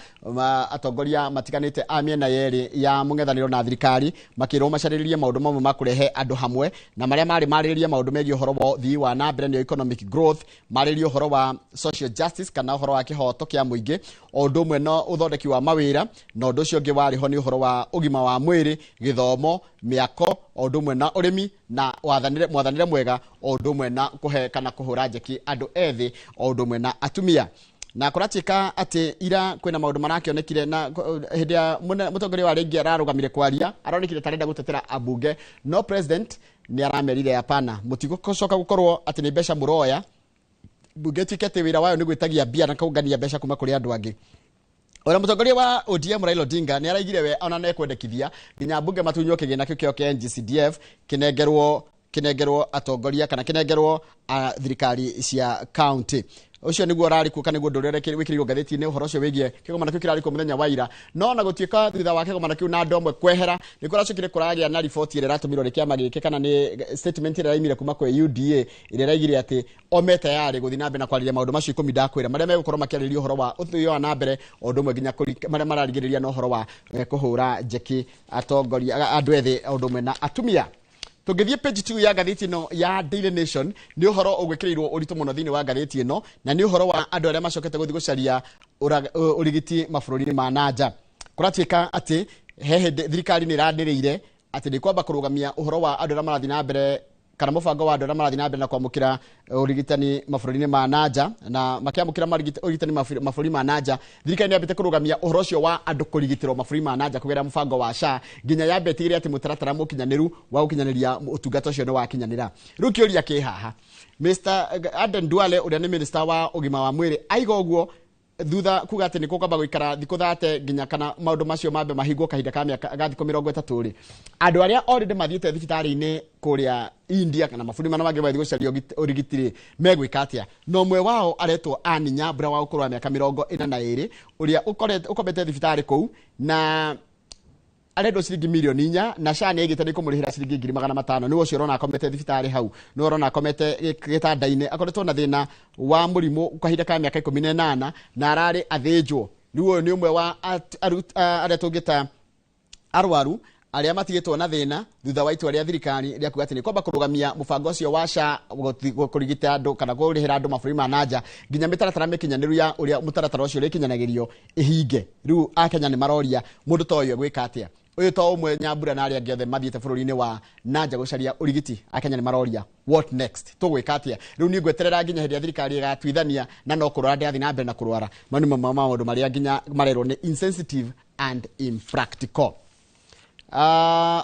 atongoria matiganĩte a mĩena yerĩ ya mũng'ethanĩro na thirikari, makĩrwo macarĩrĩrie maũndũ mamwe ma kũrehe andũ hamwe, na marĩa marĩ marĩrĩrie maũndũ megiĩ ũhoro wa ũthii wa na mbere nĩyo economic growth, marĩrĩrie ũhoro wa social justice kana ũhoro wa kĩhoto kĩa mũingĩ, o ũndũ ũmwe na ũthondeki wa mawĩra, na ũndũ ũcio ũngĩ warĩ ho nĩ ũhoro wa ũgima wa mwĩrĩ, gĩthomo, mĩako, o ũndũ ũmwe na ũrĩmi na mwathanĩre mwega, o ũndũ ũmwe na kũhe kana kũhũra njeki andũ ethĩ, o ũndũ ũmwe na atumia. Na kũratuĩka atĩ ira kwĩna maũndũ marakĩonekire na hĩndĩ ya mũtongoria wa rĩngĩ ararũgamire kwaria, aronekire ta arenda gũtetera ambunge, no president nĩ aramerire hapana, mũtigũcoka gũkorwo atĩ nĩ mbeca mũroya, mbunge ĩtuĩke atĩ wĩra wayo nĩ gwĩtagia mbia na kũngania mbeca kuma kũrĩ andũ angĩ. Ona mũtongoria wa ODM Raila Odinga nĩ araigire we ona nĩ ekwendekithia nginya mbunge matunywo kĩgĩna kĩu kĩo kĩa NGCDF kĩnengerwo atongoria kana kĩnengerwo thirikari cia county. Ũcio nĩguo ũrarĩ kuo kana nĩguo ũndũ ũrĩa wĩkĩrĩirwo ngathĩti-inĩ ũhoro ũcio wĩgiĩ kĩgomano kĩu kĩrarĩ kuo mũthenya wa ira. No ona gũtuĩka thutha wa kĩgomano kĩu na andũ amwe kwehera, nĩ kũracokire kũragĩa na riboti ĩrĩa ĩratũmirwo nĩ kĩama gĩkĩ kana nĩ statement ĩrĩa ĩraimire kuma kwĩ UDA ĩrĩa ĩraigire atĩ o me tayarĩ gũthiĩ na mbere na kwarĩria maũndũ macio 10 ndakwĩra, marĩa megũkorwo makĩarĩrĩria ũhoro wa ũthii wa na mbere, o ũndũ ũmwe nginya marĩa mararigĩrĩria na ũhoro wa kũhũra njeki atongoria andũ ethĩ, o ũndũ ũmwe na atumia. Tũngĩthiĩ page 2 ya ngathĩti ĩno ya Daily Nation, nĩ ũhoro ũgwĩkĩrĩirwo ũritũ mũno thĩinĩ wa ngathĩti ĩno, na nĩ ũhoro wa andũ arĩa macokete gũthiĩ gũcaria ũrigiti mabũrũri-inĩ ma na nja. Kũratuĩka atĩ he hĩndĩ thirikari nĩ ĩranĩrĩire atĩ nĩ kwamba kũrũgamia ũhoro wa andũ arĩa marathiĩ na mbere kana mũbango wa andũ arĩa marathiĩ na mbere na kwamũkĩra ũrigitani mabũrũri-inĩ ma na nja, na makĩamũkĩra ũrigitani mabũrũri ma na nja, thirikari nĩ yambĩte kũrũgamia ũhoro ũcio wa andũ kũrigitĩrwo mabũrũri ma na nja kũgerera mũbango wa SHA, nginya yambe ĩtigĩrĩre atĩ mũtaratara mũkinyanĩru wa gũkinyanĩria ũtungata ũcio nĩ wakinyanĩra. Rĩu kĩũria kĩ haha, Mr. Aden Duale ũrĩa nĩ minister wa ũgima wa mwĩrĩ aiga ũguo thutha kuga atĩ nĩ gũkwamba gũikara thikũ 30 nginya kana maũndũ macio mambe mahingwo kahinda ka mĩaka ga thikũ 30 rĩ, andũ arĩa already mathiĩte thibitarĩ-inĩ kũrĩa India kana mabũrũri marĩa mangĩ mathiĩ gũcaria ũrigiti rĩ, megwĩka atĩa? Na ũmwe wao aretwo Ann Nyambura wa ũkũrũ wa mĩaka 42 ũrĩa ũkomete thibitarĩ kũu na arendwo ciringi mirioni 4 na SHA nĩ ĩgĩte nĩ kũmũrĩhĩra ciringi 500,000. Nĩwe ũcio ũrona akomete thibitarĩ hau, nĩwe ũrona akomete gĩtanda-inĩ, akoretwo na thĩna wa mũrimũ kahinda ka mĩaka 18 na ararĩ athĩnjwo. Rĩu ũyũ nĩ ũmwe wa arĩa tũngĩta arwaru arĩa matigĩtwo na thĩna thutha wa itua rĩa thirikari rĩa kuga atĩ nĩ kwamba kũrũgamia mũbango ũcio wa SHA kũrigita andũ kana kũrĩhĩra andũ mabũrũri ma nanja nginya mĩtaratara mĩkinyanĩru ya ũrĩa mũtaratara ũcio ũrĩkinyanagĩrio ĩhinge. Rĩu Akenya nĩ maroria mũndũ ta ũyũ egwĩka atĩa? Ũyũ to ũmwe Nyambura na arĩa angĩ othe mathiĩte bũrũri-inĩ wa nanja gũcaria ũrigiti. Akenya nĩ maroria what next, tũgwĩka atĩa? Rĩu niĩ ngweterera nginya hĩndĩ ya thirikari ĩgatuithania na no kũrwara ndĩrathiĩ na mbere na kũrwara. Mau nĩ mamwe ma maũndũ marĩa nginya marerwo nĩ insensitive and impractical.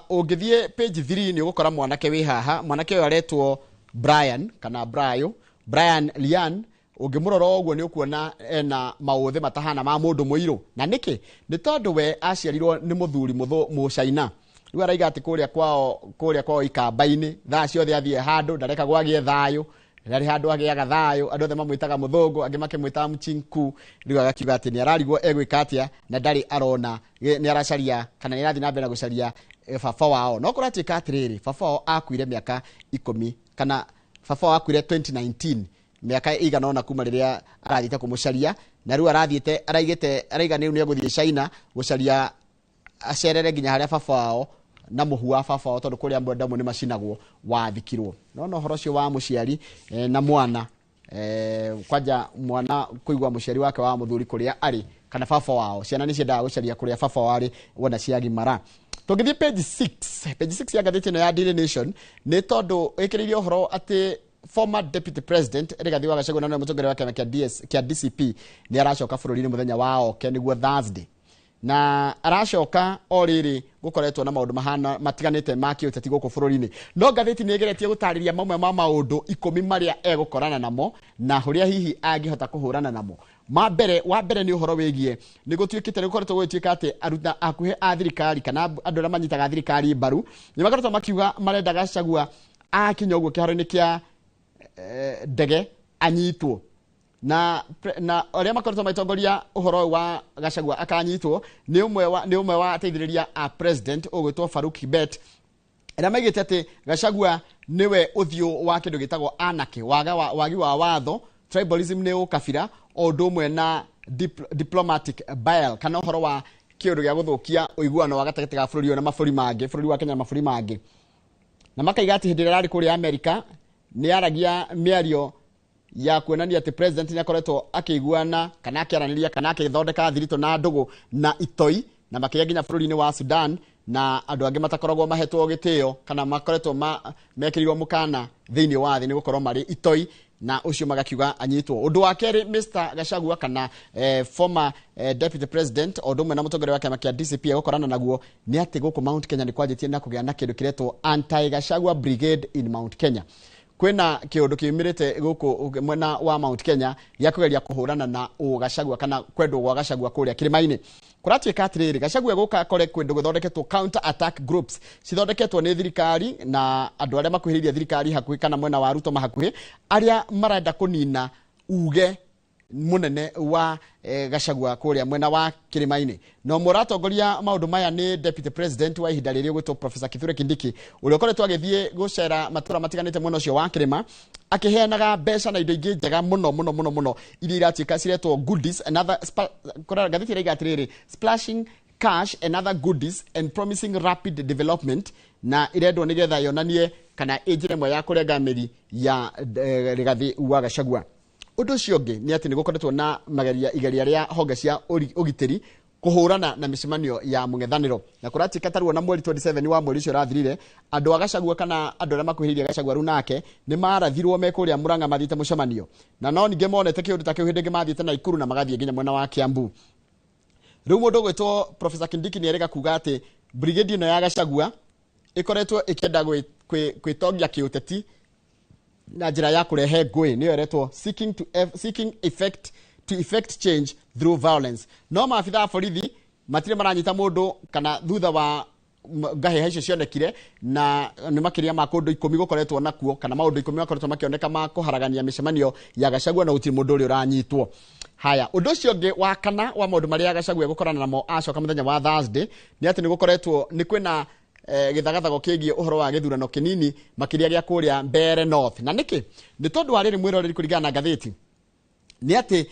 Ũngĩthiĩ page 3 nĩ ũgũkora mwanake wĩ haha. Mwanake ũyũ aretwo Brian kana Brayo, Brian Lian. Ũngĩmũrora ũguo nĩ ũkuona ena maũthĩ matahana ma mũndũ mũirũ. Na nĩkĩ? Nĩ tondũ we aciarirwo nĩ mũthuri mũcaina. Rĩu araiga atĩ kũrĩa kwao ikamba-inĩ thaa ciothe athiĩ handũ ndarekagwo agĩe thayũ, ndarĩ handũ agĩaga thayũ, andũ othe mamwĩtaga mũthũngũ, angĩ makĩmwĩtaga mchinku. Rĩu agakiuga atĩ nĩ ararigwo egwĩka atĩa na ndarĩ arona, nĩ aracaria kana nĩ arathiĩ na mbere na gũcaria baba wao. No kũratuĩka atĩrĩrĩ, baba wao akuire mĩaka 10 kana baba wao akuire 2019, mĩaka ĩigana ũna kuma rĩrĩa arathiĩte kũmũcaria, na rĩu arathiĩte araigĩte araiga rĩu nĩ egũthiĩ China gũcaria acerere nginya harĩa baba wao na mũhu wa baba wao, tondũ kũrĩa andũ nĩ macinagwo wathikirwo. No no ũhoro ũcio wa mũciari na mwana, kwanja mwana kũigua mũciari wake wa mũthuri kũrĩa arĩ kana baba wao, ciana nĩ ciendaga gũcaria kũrĩa baba wao arĩ wona ciagimara. Tũngĩthiĩ page 6, page 6 ya ngathĩti ĩno ya Daily Nation nĩ tondũ ĩkĩrĩirie ũhoro atĩ former deputy president Rigathi wa Gachagua na nĩwe mũtongoria wa kĩama kĩa DCP nĩ aracoka bũrũri-inĩ mũthenya wa oke nĩguo Thursday. Na aracoka o rĩrĩ gũkoretwo na maũndũ mahana matiganĩte ma kĩũteti gũkũ bũrũri-inĩ. No ngathĩti nĩ ĩgeretie gũtarĩria mamwe ma maũndũ 10 marĩa egũkorana namo na ũrĩa hihi angĩhota kũhũrana namo. Wa mbere nĩ ũhoro wĩgiĩ nĩ gũtuĩkĩte nĩ gũkoretwo gũgĩtuĩka atĩ aruta akuhĩ a thirikari kana andũ arĩa manyitaga thirikari mbaru nĩ makoretwo makiuga marenda Gachagua akinya ũguo kĩharo-inĩ kĩa ndege anyitwo. Na arĩa makoretwo magĩtongoria ũhoro wa Gachagua akanyitwo nĩ ũmwe wa ateithĩrĩria a president ũgwĩtwo Farouk Kibet, arĩa maigĩte atĩ Gachagua nĩwe ũthiũ wa kĩndũ gĩtagwo anarchy, wagi wa watho, tribalism nĩ ũkabira, o ũndũ ũmwe na diplomatic bile kana ũhoro wa kĩũndũ gĩa gũthũkia ũiguano wa gatagatĩ ga bũrũri ũyũ na mabũrũri mangĩ, bũrũri wa Kenya na mabũrũri mangĩ. Na makaiga atĩ hĩndĩ ĩrĩa ararĩ kũrĩa Amerika nĩ aragia mĩario ya kuonania atĩ president nĩ akoretwo akĩiguana kana akĩaranĩria kana akĩthondeka thiritũ na ndũgũ na itoi na makĩria nginya bũrũri-inĩ wa Sudan na andũ angĩ matakoragwo mahetwo gĩtĩo kana makoretwo mekĩrĩirwo mũkana thĩinĩ wa thĩ nĩ gũkorwo marĩ itoi, na ũcio magakiuga anyitwo. Ũndũ wa kerĩ Mr Gachagua kana former deputy president o ũndũ ũmwe na mũtongoria wa kĩama kĩa DCP egũkorana naguo nĩ atĩ gũkũ Mount Kenya nĩ kwanjĩtie na kũgĩa na kĩndũ kĩretwo anti Gachagua Brigade in Mount Kenya. Kwĩna kĩũndũ kiumĩrĩte gũkũ mwena wa Mount Kenya gĩa kũgeria kũhũrana na Gachagua kana kwendwo gwa Gachagua kũrĩa kĩrĩma-inĩ. Kũratuĩka atĩrĩrĩ, Gachagua gũka kore kũndũ gũthondeketwo counter attack groups cithondeketwo nĩ thirikari na andũ arĩa makuhĩrĩirie thirikari hakuhĩ kana mwena wa Ruto mahakuhĩ arĩa marenda kũnina uge munene wa Gachagua kũrĩa mwena wa kĩrĩma-inĩ. No mũratongoria maũndũ maya nĩ deputy president wa ihinda rĩrĩ ũgwĩtwo Professor Kithure Kindiki ũrĩa ũkoretwo agĩthiĩ gũcera matũra matiganĩte mwena ũcio wa kĩrĩma akĩheanaga mbeca na indo ingĩ njega mũno mũno mũno mũno iria iratuĩka ciretwo goodies and other ngathĩti ĩraiga atĩrĩrĩ, splashing cash and other goodies and promising rapid development, na irendwo nĩgetha yonanie kana ĩ njĩra ĩmwe ya kũrenga mĩri ya Rigathi wa Gachagua. Ũndũ ũcio ũngĩ nĩ atĩ nĩ gũkoretwo na mageria igeria rĩa honge cia ũgitĩri kũhũrana na mĩcemanio ya mũng'ethanĩro, na kũratuĩka ta ruo na mweri 27 wa mweri ũcio ũrathirire andũ a Gachagua kana andũ arĩa makuhĩrĩirie Gachagua rĩu nake nĩ marathirwo me kũrĩa Murang'a mathiĩte mũcemanio, na no ningĩ monete kĩũndũ ta kĩu hĩndĩ ĩngĩ mathiĩte Naikuru na magathiĩ nginya mwena wa Kiambu. Rĩu mũndũ ũgwĩtwo Professor Kindiki nĩ erĩga kuga atĩ brigade ĩno ya Gachagua ĩkoretwo ĩkĩenda gwĩtongia kĩũteti na njĩra ya kũrehe ngũĩ, nĩyo ĩretwo seeking to effect change through violence. No maabitha a borithi matirĩ maranyita mũndũ kana thutha wa ngahĩha icio cionekire, na nĩ makĩria ma kũndũ 10 gũkoretwo nakuo kana maũndũ 10 makoretwo makĩoneka ma kũharagania mĩcemanio ya Gachagua na gũtirĩ mũndũ ũrĩa ũranyitwo. Haya, ũndũ ũcio ũngĩ wa kana wa maũndũ marĩa Gachagua egũkorana namo acoka mũthenya wa Thursday nĩ atĩ nĩ gũkoretwo nĩ kwĩna gĩthagathago kĩgiĩ ũhoro wa gĩthurano kĩnini makĩria gĩa kũrĩa Mbeere North. Na nĩkĩ? Nĩ tondũ wa rĩrĩ mwĩroreri kũringana na ngathĩti nĩ atĩ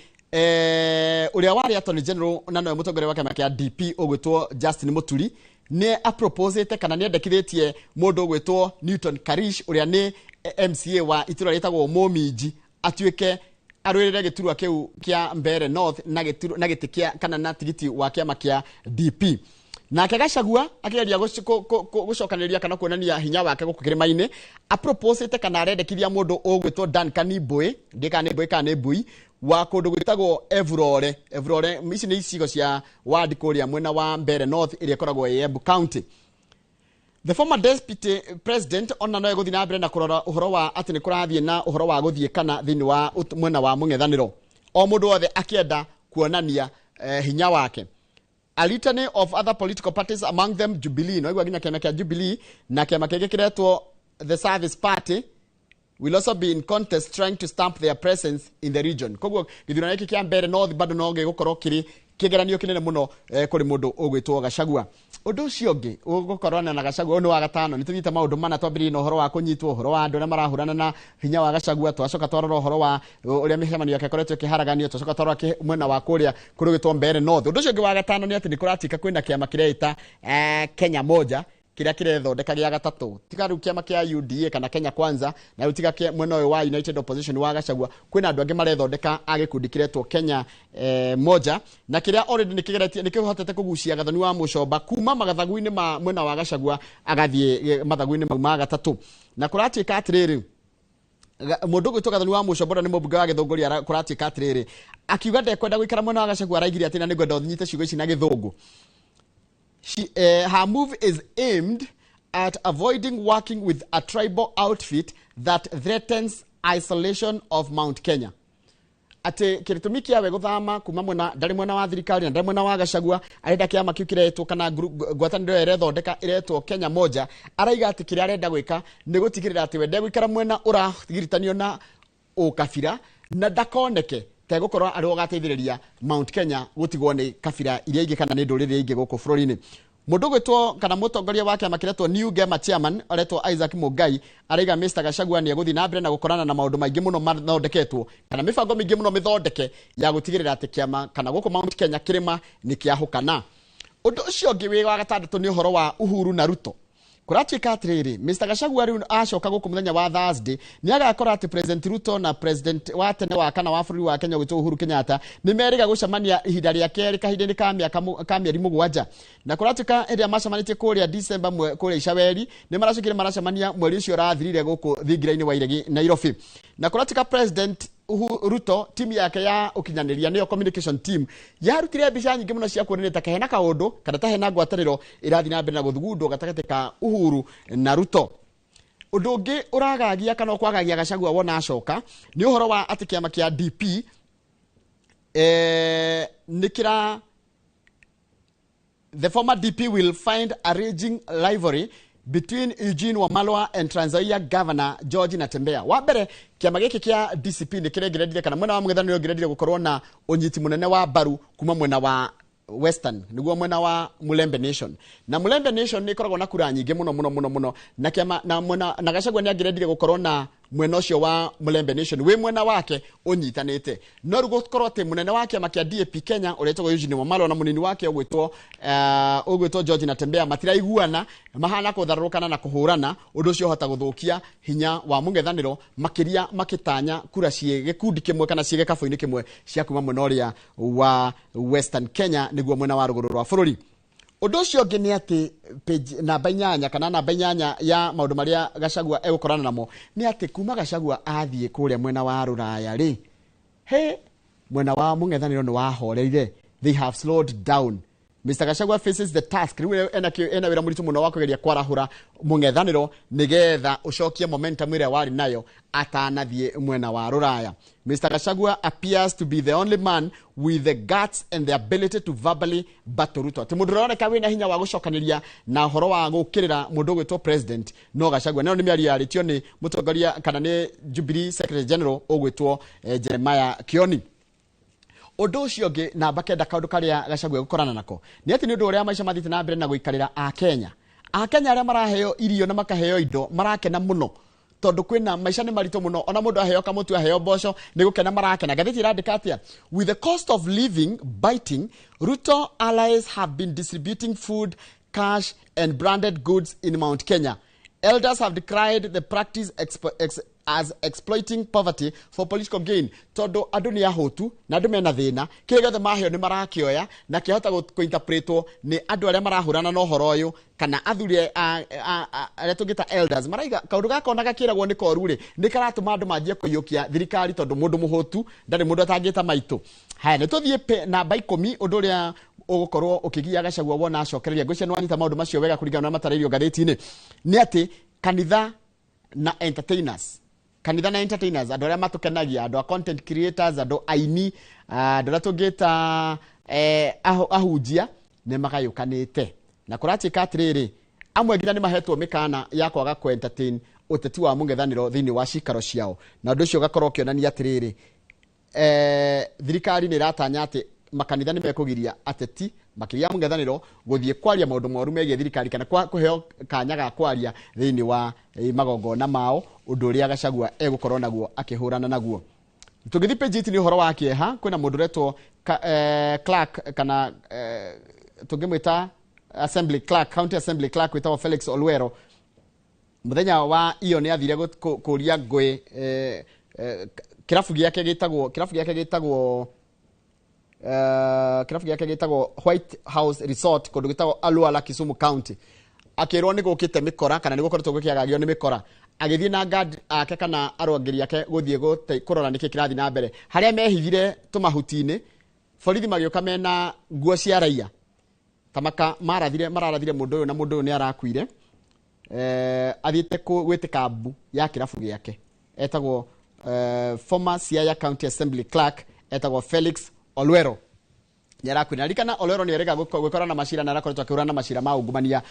ũrĩa warĩ Attorney General na nowe mũtongoria wa kĩama kĩa DP ũgwĩtwo Justin Muturi Nĩ aproposete kana nĩ endekithĩtie mũndũ ũgwĩtwo Newton Karish, ũrĩa nĩ MCA wa itũra rĩtagwo Mũminji, atuĩke arũĩrĩre gĩturwa kĩu kĩa Mbeere North na gĩturwa na gĩtĩ kĩa kana na tigiti wa kĩama kĩa DP. Nake Gachagua akĩgeria gũcokanĩrĩria kana kuonania hinya wake gũkũ kĩrĩma-inĩ, aproposete kana arendekithia mũndũ ũgwĩtwo Duncan Mbui, ndiĩ kana nĩ Mbui kana nĩ Mbui, wa kũndũ gwĩtagwo Evurore. Evurore ici nĩ icigo cia ward kũrĩa mwena wa Mbeere North ĩrĩa ĩkoragwo ĩ Embu County. The former deputy president ona no egũthiĩ na mbere na kũrora ũhoro wa atĩ nĩ kũrathiĩ na ũhoro wa gũthiĩ kana thĩinĩ wa mwena wa mũng'ethanĩro, o mũndũ wothe akĩenda kuonania hinya wake. A litany of other political parties, among them Jubilee, no igua nginya kĩama kĩa Jubilee na kĩama kĩngĩ kĩretwo the Service Party, will also be in contest trying to stamp their presence in the region. Koguo gĩthurano gĩkĩ kĩa Mbeere North bado no gĩgũkorwo kĩrĩ kĩgeranio kĩnene mũno kũrĩ mũndũ ũgwĩtwo Gachagua. Ũndũ ũcio ũngĩ ũgũkorwo na Gachagua, ũyũ nĩ wa gatano, nĩ tũthiĩte maũndũ mana, twambĩrĩirie na ũhoro wa kũnyitwo, ũhoro wa andũ arĩa marahũrana na hinya wa Gachagua, twacoka twarora ũhoro wa ũrĩa mĩcemanio yake ĩkoretwo ĩkĩharaganio, twacoka twarora mwena wa kũrĩa kũrĩ gwĩtwo Mbeere North. Ũndũ ũcio ũngĩ wa gatano nĩ atĩ nĩ kũratuĩka kwĩna kĩama kĩreita Kenya Moja kĩrĩa kĩrethondeka gĩa gatatũ, tiga rĩu kĩama kĩa UDA kana Kenya Kwanza, na rĩu tiga mwena ũyũ wa United Opposition wa Gachagua, kwĩna andũ angĩ marethondeka a gĩkundi kĩretwo Kenya Moja, na kĩrĩa already nĩ kĩgeretie, nĩ kĩhotete kũgucia Gathoni wa Mũcomba kuma magathagu-inĩ ma mwena wa Gachagua agathiĩ mathagu-inĩ mau ma gatatũ. Na kũratuĩka atĩrĩrĩ, mũndũ ũgwĩtwo Gathoni wa Mũcomba ũrĩa nĩ mũmbunge wa Gĩthũngũri, kũratuĩka atĩrĩrĩ, akiuga ndekwenda gũikara mwena wa Gachagua, araigire atĩ na nĩngwenda ũnyite ciugo ici na Gĩthũngũ. Her move is aimed at avoiding working with a tribal outfit that threatens isolation of Mount Kenya. Atĩ kĩrĩtũmi kĩawe gũthama kuma mwena, ndarĩ mwena wa thirikari na ndarĩ mwena wa Gachagua, arenda kĩama kĩu kĩretwo kana ngwatanĩro ĩrĩa ĩrethondeka ĩretwo Kenya Moja, araiga atĩ kĩrĩa arenda gwĩka nĩ gũtigĩrĩra atĩ we ndegũikara mwena ũragirithanio na ũkabira na ndakoneke tegũkorwo arĩ we ũgateithĩrĩria Mount Kenya gũtigwo nĩ kabira iria ingĩ kana nĩ ndũrĩrĩ ingĩ gũkũ bũrũri-inĩ. Mũndũ ũgwĩtwo kana mũtongoria wa kĩama kĩretwo New Gema chairman aretwo Isaac Mungai araiga Mr Gachagua nĩ egũthiĩ na mbere na gũkorana na maũndũ maingĩ mũno mathondeketwo kana mĩbango mĩingĩ mũno mĩthondeke ya gũtigĩrĩra atĩ kĩama kana gũkũ Mount Kenya kĩrĩma nĩ kĩahũkana. Ũndũ ũcio ũngĩ wĩ wa gatandatũ nĩ ũhoro wa Uhuru na Ruto. Kũratuĩka atĩrĩrĩ, Mr Gachagua rĩu acoka gũkũ mũthenya wa Thursday nĩ agakora atĩ President Ruto na President wa tene wa kana wa bũrũri wa Kenya ũgwĩtwo Uhuru Kenyatta nĩ merĩga gũcemania ihinda rĩa kerĩ kahinda-inĩ ka mĩaka ka mĩeri 7. Na kũratuĩka hĩndĩ ĩrĩa macemanĩtie kũrĩa December kũrĩa Icaweri, nĩ maracokire maracemania mweri ũcio ũrathirire gũkũ thingira-inĩ wa Iregi Nairobi. Na kũratuĩka President Uhuru Ruto timu yake ya ũkinyanĩria nĩyo communication team yarutire mbica nyingĩ mũno cia kuonania ta hena kaũndũ kana ta hena ngwatanĩro ĩrathiĩ na mbere na gũthugundwo gatagatĩ ka Uhuru na Ruto. Ũndũ ũngĩ ũragagia kana ũkwagagia Gachagua wona acoka nĩ ũhoro wa atĩ kĩama kĩa DP nĩ kĩra the former DP will find a raging rivalry between Eugene Wamalwa and Trans Nzoia Governor George Natembeya. Wa mbere kĩama gĩkĩ kĩa DCP nĩ kĩrengereire kana mwena wa mũng'ethanĩro ũngereire gũkorwo na ũnyiti mũnene wa mbaru kuma mwena wa Western, nĩguo mwena wa Mulembe Nation. Na Mulembe Nation nĩ ĩkoragwo na kura nyingĩ mũno mũno mũno mũno, na kĩama na mwena na Gachagua nĩ angĩrendire gũkorwo na mwena ũcio wa Mulembe Nation wĩ mwena wake ũnyitanĩte. No rĩu gũkorwo atĩ mũnene wa kĩama kĩa DAP Kenya ũrĩa wĩtagwo Eugene Wamalwa na mũnini wake ũgwĩtwo George Natembeya matiraiguana, mahana kũtharũrũkana na kũhũrana, ũndũ ũcio ũhota gũthũkia hinya wa mũng'ethanĩro makĩria makĩtanya kura ciĩ gĩkundi kĩmwe kana ciĩ gĩkabũ-inĩ kĩmwe cia kuma mwena ũrĩa wa Western Kenya, nĩguo mwena wa rũgũrũ rwa bũrũri. Ũndũ ũcio ũngĩ nĩ atĩ page namba 8 kana namba 8 ya maũndũ marĩa Gachagua egũkorana namo nĩ atĩ kuma Gachagua athiĩ kũrĩa mwena wa rũraya rĩ, he mwena wa mũng'ethanĩro nĩ wahoreire, they have slowed down. Mr Gachagua faces the task rĩu ena wĩra mũritũ mũno wa kũgeria kwarahũra mũng'ethanĩro nĩgetha ũcokie momentum ĩrĩa warĩ nayo atanathiĩ mwena wa rũraya. Mr Gachagua appears to be the only man with the guts and the ability to verbally battle Ruto. Atĩ mũndũ ũroneka wĩna hinya wa gũcokanĩria na ũhoro wa gũũkĩrĩra mũndũ ũgwĩtwo president no Gachagua. Nayo nĩ mĩario yarĩtio nĩ mũtongoria kana nĩ Jubilee Secretary General ũgwĩtwo Jeremiah Kioni. Ũndũ ũcio ũngĩ namba 9 kaũndũ karĩa Gachagua egũkorana nako nĩ atĩ nĩ ũndũ ũrĩa maica mathiĩte na mbere na gũikarĩra Akenya. Akenya arĩa maraheo irio na makaheo indo marakena mũno tondũ kwĩna maica nĩ maritũ mũno, ona mũndũ aheo kamũtu aheo mboco nĩ gũkena marakena. Ngathĩti ĩrandĩka atĩa? With the cost of living biting, Ruto allies have been distributing food cash and branded goods in Mount Kenya. Elders have decried the practice as exploiting poverty for political gain. Tondu andu ni ahotu na andu mena thina, kĩrĩa gĩothe maheo nĩ marakĩoya na kĩahota kũinterpretwo nĩ andũ arĩa marahũrana na ũhoro ũyũ kana athuri arĩa tũngĩta elders maraiga kaũndũ gaka ona gakĩragwo nĩ koru rĩ, nĩ karatũma andũ manjie kũiyũkia thirikari tondũ mũndũ mũhũtu ndarĩ mũndũ atangĩta maitũ. Haya, nĩ tũthiĩ namba 10 ũndũ ũrĩa ũgũkorwo ũkĩgia Gachagua wona acokereria. Ngwĩciria nĩ wanyita maũndũ macio wega kũringana na matarĩrio ngathĩti-inĩ. Nĩ atĩ kanitha na entertainers, kanitha na entertainers, andũ arĩa matũkenagia, andũ a content creators, andũ aini, andũ arĩa tũngĩta ahunjia nĩ magayũkanĩte. Na kũratuĩka atĩrĩrĩ, amwe nginya nĩ mahetwo mĩkana ya kwaga kũ entertain ũteti wa mũng'ethanĩro thĩinĩ wa cikaro ciao, na ũndũ ũcio ũgakorwo ũkĩonania atĩrĩrĩ, thirikari nĩ ĩratanya atĩ makanitha nĩ mekũgiria ateti makĩria mũng'ethanĩro gũthiĩ kwaria maũndũ moru megiĩ thirikari kana kũheo kanya ga kwaria thĩinĩ wa magongona mao, ũndũ ũrĩa Gachagua egũkorwo naguo akĩhũrana naguo. Tũngĩthiĩ page 8 nĩ ũhoro wa kĩeha, kwĩna mũndũ ũretwo clerk kana tũngĩmwĩta assembly clerk, county assembly clerk wĩtagwo Felix Olwero. Mũthenya wa iyo nĩ athire kũria ngũĩ kĩrabu gĩake gĩtagwo kĩrabu gĩake gĩtagwo White House Resort kũndũ gĩtagwo Aluala, Kisumu County. Akĩrwo nĩ gũkĩte mĩkora kana nĩ gũkoretwo gũkĩagagio nĩ mĩkora, agĩthiĩ na guard ake kana arũangĩri ake gũthiĩ kũrora nĩkĩ kĩrathiĩ na mbere. Harĩa mehithire tũmahuti-inĩ, borithi magĩũka mena nguo cia raia tamaka mararathire mũndũ ũyũ na mũndũ ũyũ nĩ arakuire. Athiĩte gwĩtĩka mbu ya kĩrabu gĩake, etagwo former Siaya County Assembly clerk etagwo Felix Olwero. Nĩarakuire. Na ririkana Olwero nĩ erĩga gwĩkora na macira na arakoretwo akĩhũrana na macira ma ungumania,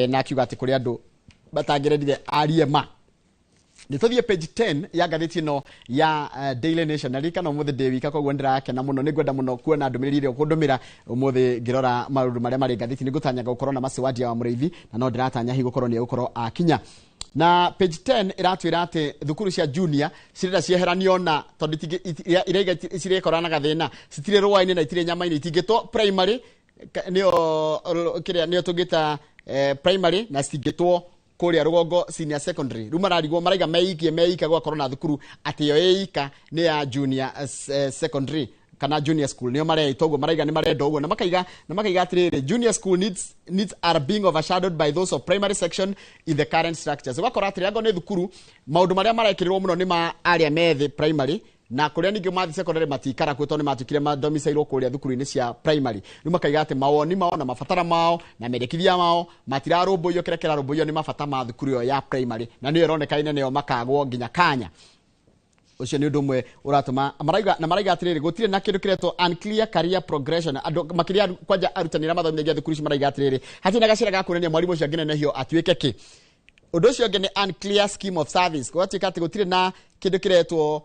na akiuga atĩ kũrĩ andũ batangĩrendire arie ma. Nĩ tũthiĩ page 10 ya ngathĩti ĩno ya Daily Nation. Na ririkana ũmũthĩ ndĩ wika, koguo nĩndĩrakena mũno, nĩngwenda mũno kuona ndũmĩrĩri ĩrĩa ũkũndũmĩra ũmũthĩ ngĩrora maũndũ marĩa marĩ ngathĩti. Nĩngũtanyaga gũkorwo na Mercy Wandia wa Mũrĩithi, na no ndĩratanya hihi gũkorwo nĩ egũkorwo akinya. Na page 10 ĩratwĩra atĩ thukuru cia junior cirenda cieheranio na tondũ iraiga cirekorana na gathĩna, citirĩ rũa-inĩ na itirĩ nyama-inĩ, itingĩtwo primary nĩyo kĩrĩa nĩyo tũngĩta primary na citingĩtwo kũrĩa rũgongo senior secondary. Rĩu mararigwo maraiga meikie meika gwakorwo na thukuru atĩ yo ĩika nĩ ya junior secondary kana junior school, nĩo mareita ũguo, maraiga nĩ marenda ũguo, na makaiga atĩrĩrĩ, junior school needs are being overshadowed by those of primary section in the current structures. Ũgakora atĩrĩ, angorwo nĩ thukuru maũndũ marĩa marekĩrĩrwo mũno nĩ ma arĩa methĩ primary, na kũrĩa ningĩ mathiĩ secondary matikara kuo tondũ nĩ matuĩkire madomicilwo kũrĩa thukuru-inĩ cia primary. Rĩu makaiga atĩ mawoni mao na mabatara mao na mendekithia mao matirarũmbũiyo, kĩrĩa kĩrarũmbũiyo nĩ mabata ma thukuru ĩyo ya primary, na nĩyo ĩronekaine nĩyo makagwo nginya kanya. Ũcio nĩ ũndũ ũmwe ũratũma maraiga, na maraiga atĩrĩrĩ, gũtirĩ na kĩndũ kĩretwo unclear career progression. Andũ makĩria kwanja arutani arĩa mathomithagia thukuru ici maraiga atĩrĩrĩ, hatirĩ na gacĩra ga kuonania mwarimũ ũcio angĩnenehio atuĩke kĩ. Ũndũ ũcio ũngĩ nĩ unclear scheme of service, gũgatuĩka atĩ gũtirĩ na kĩndũ kĩretwo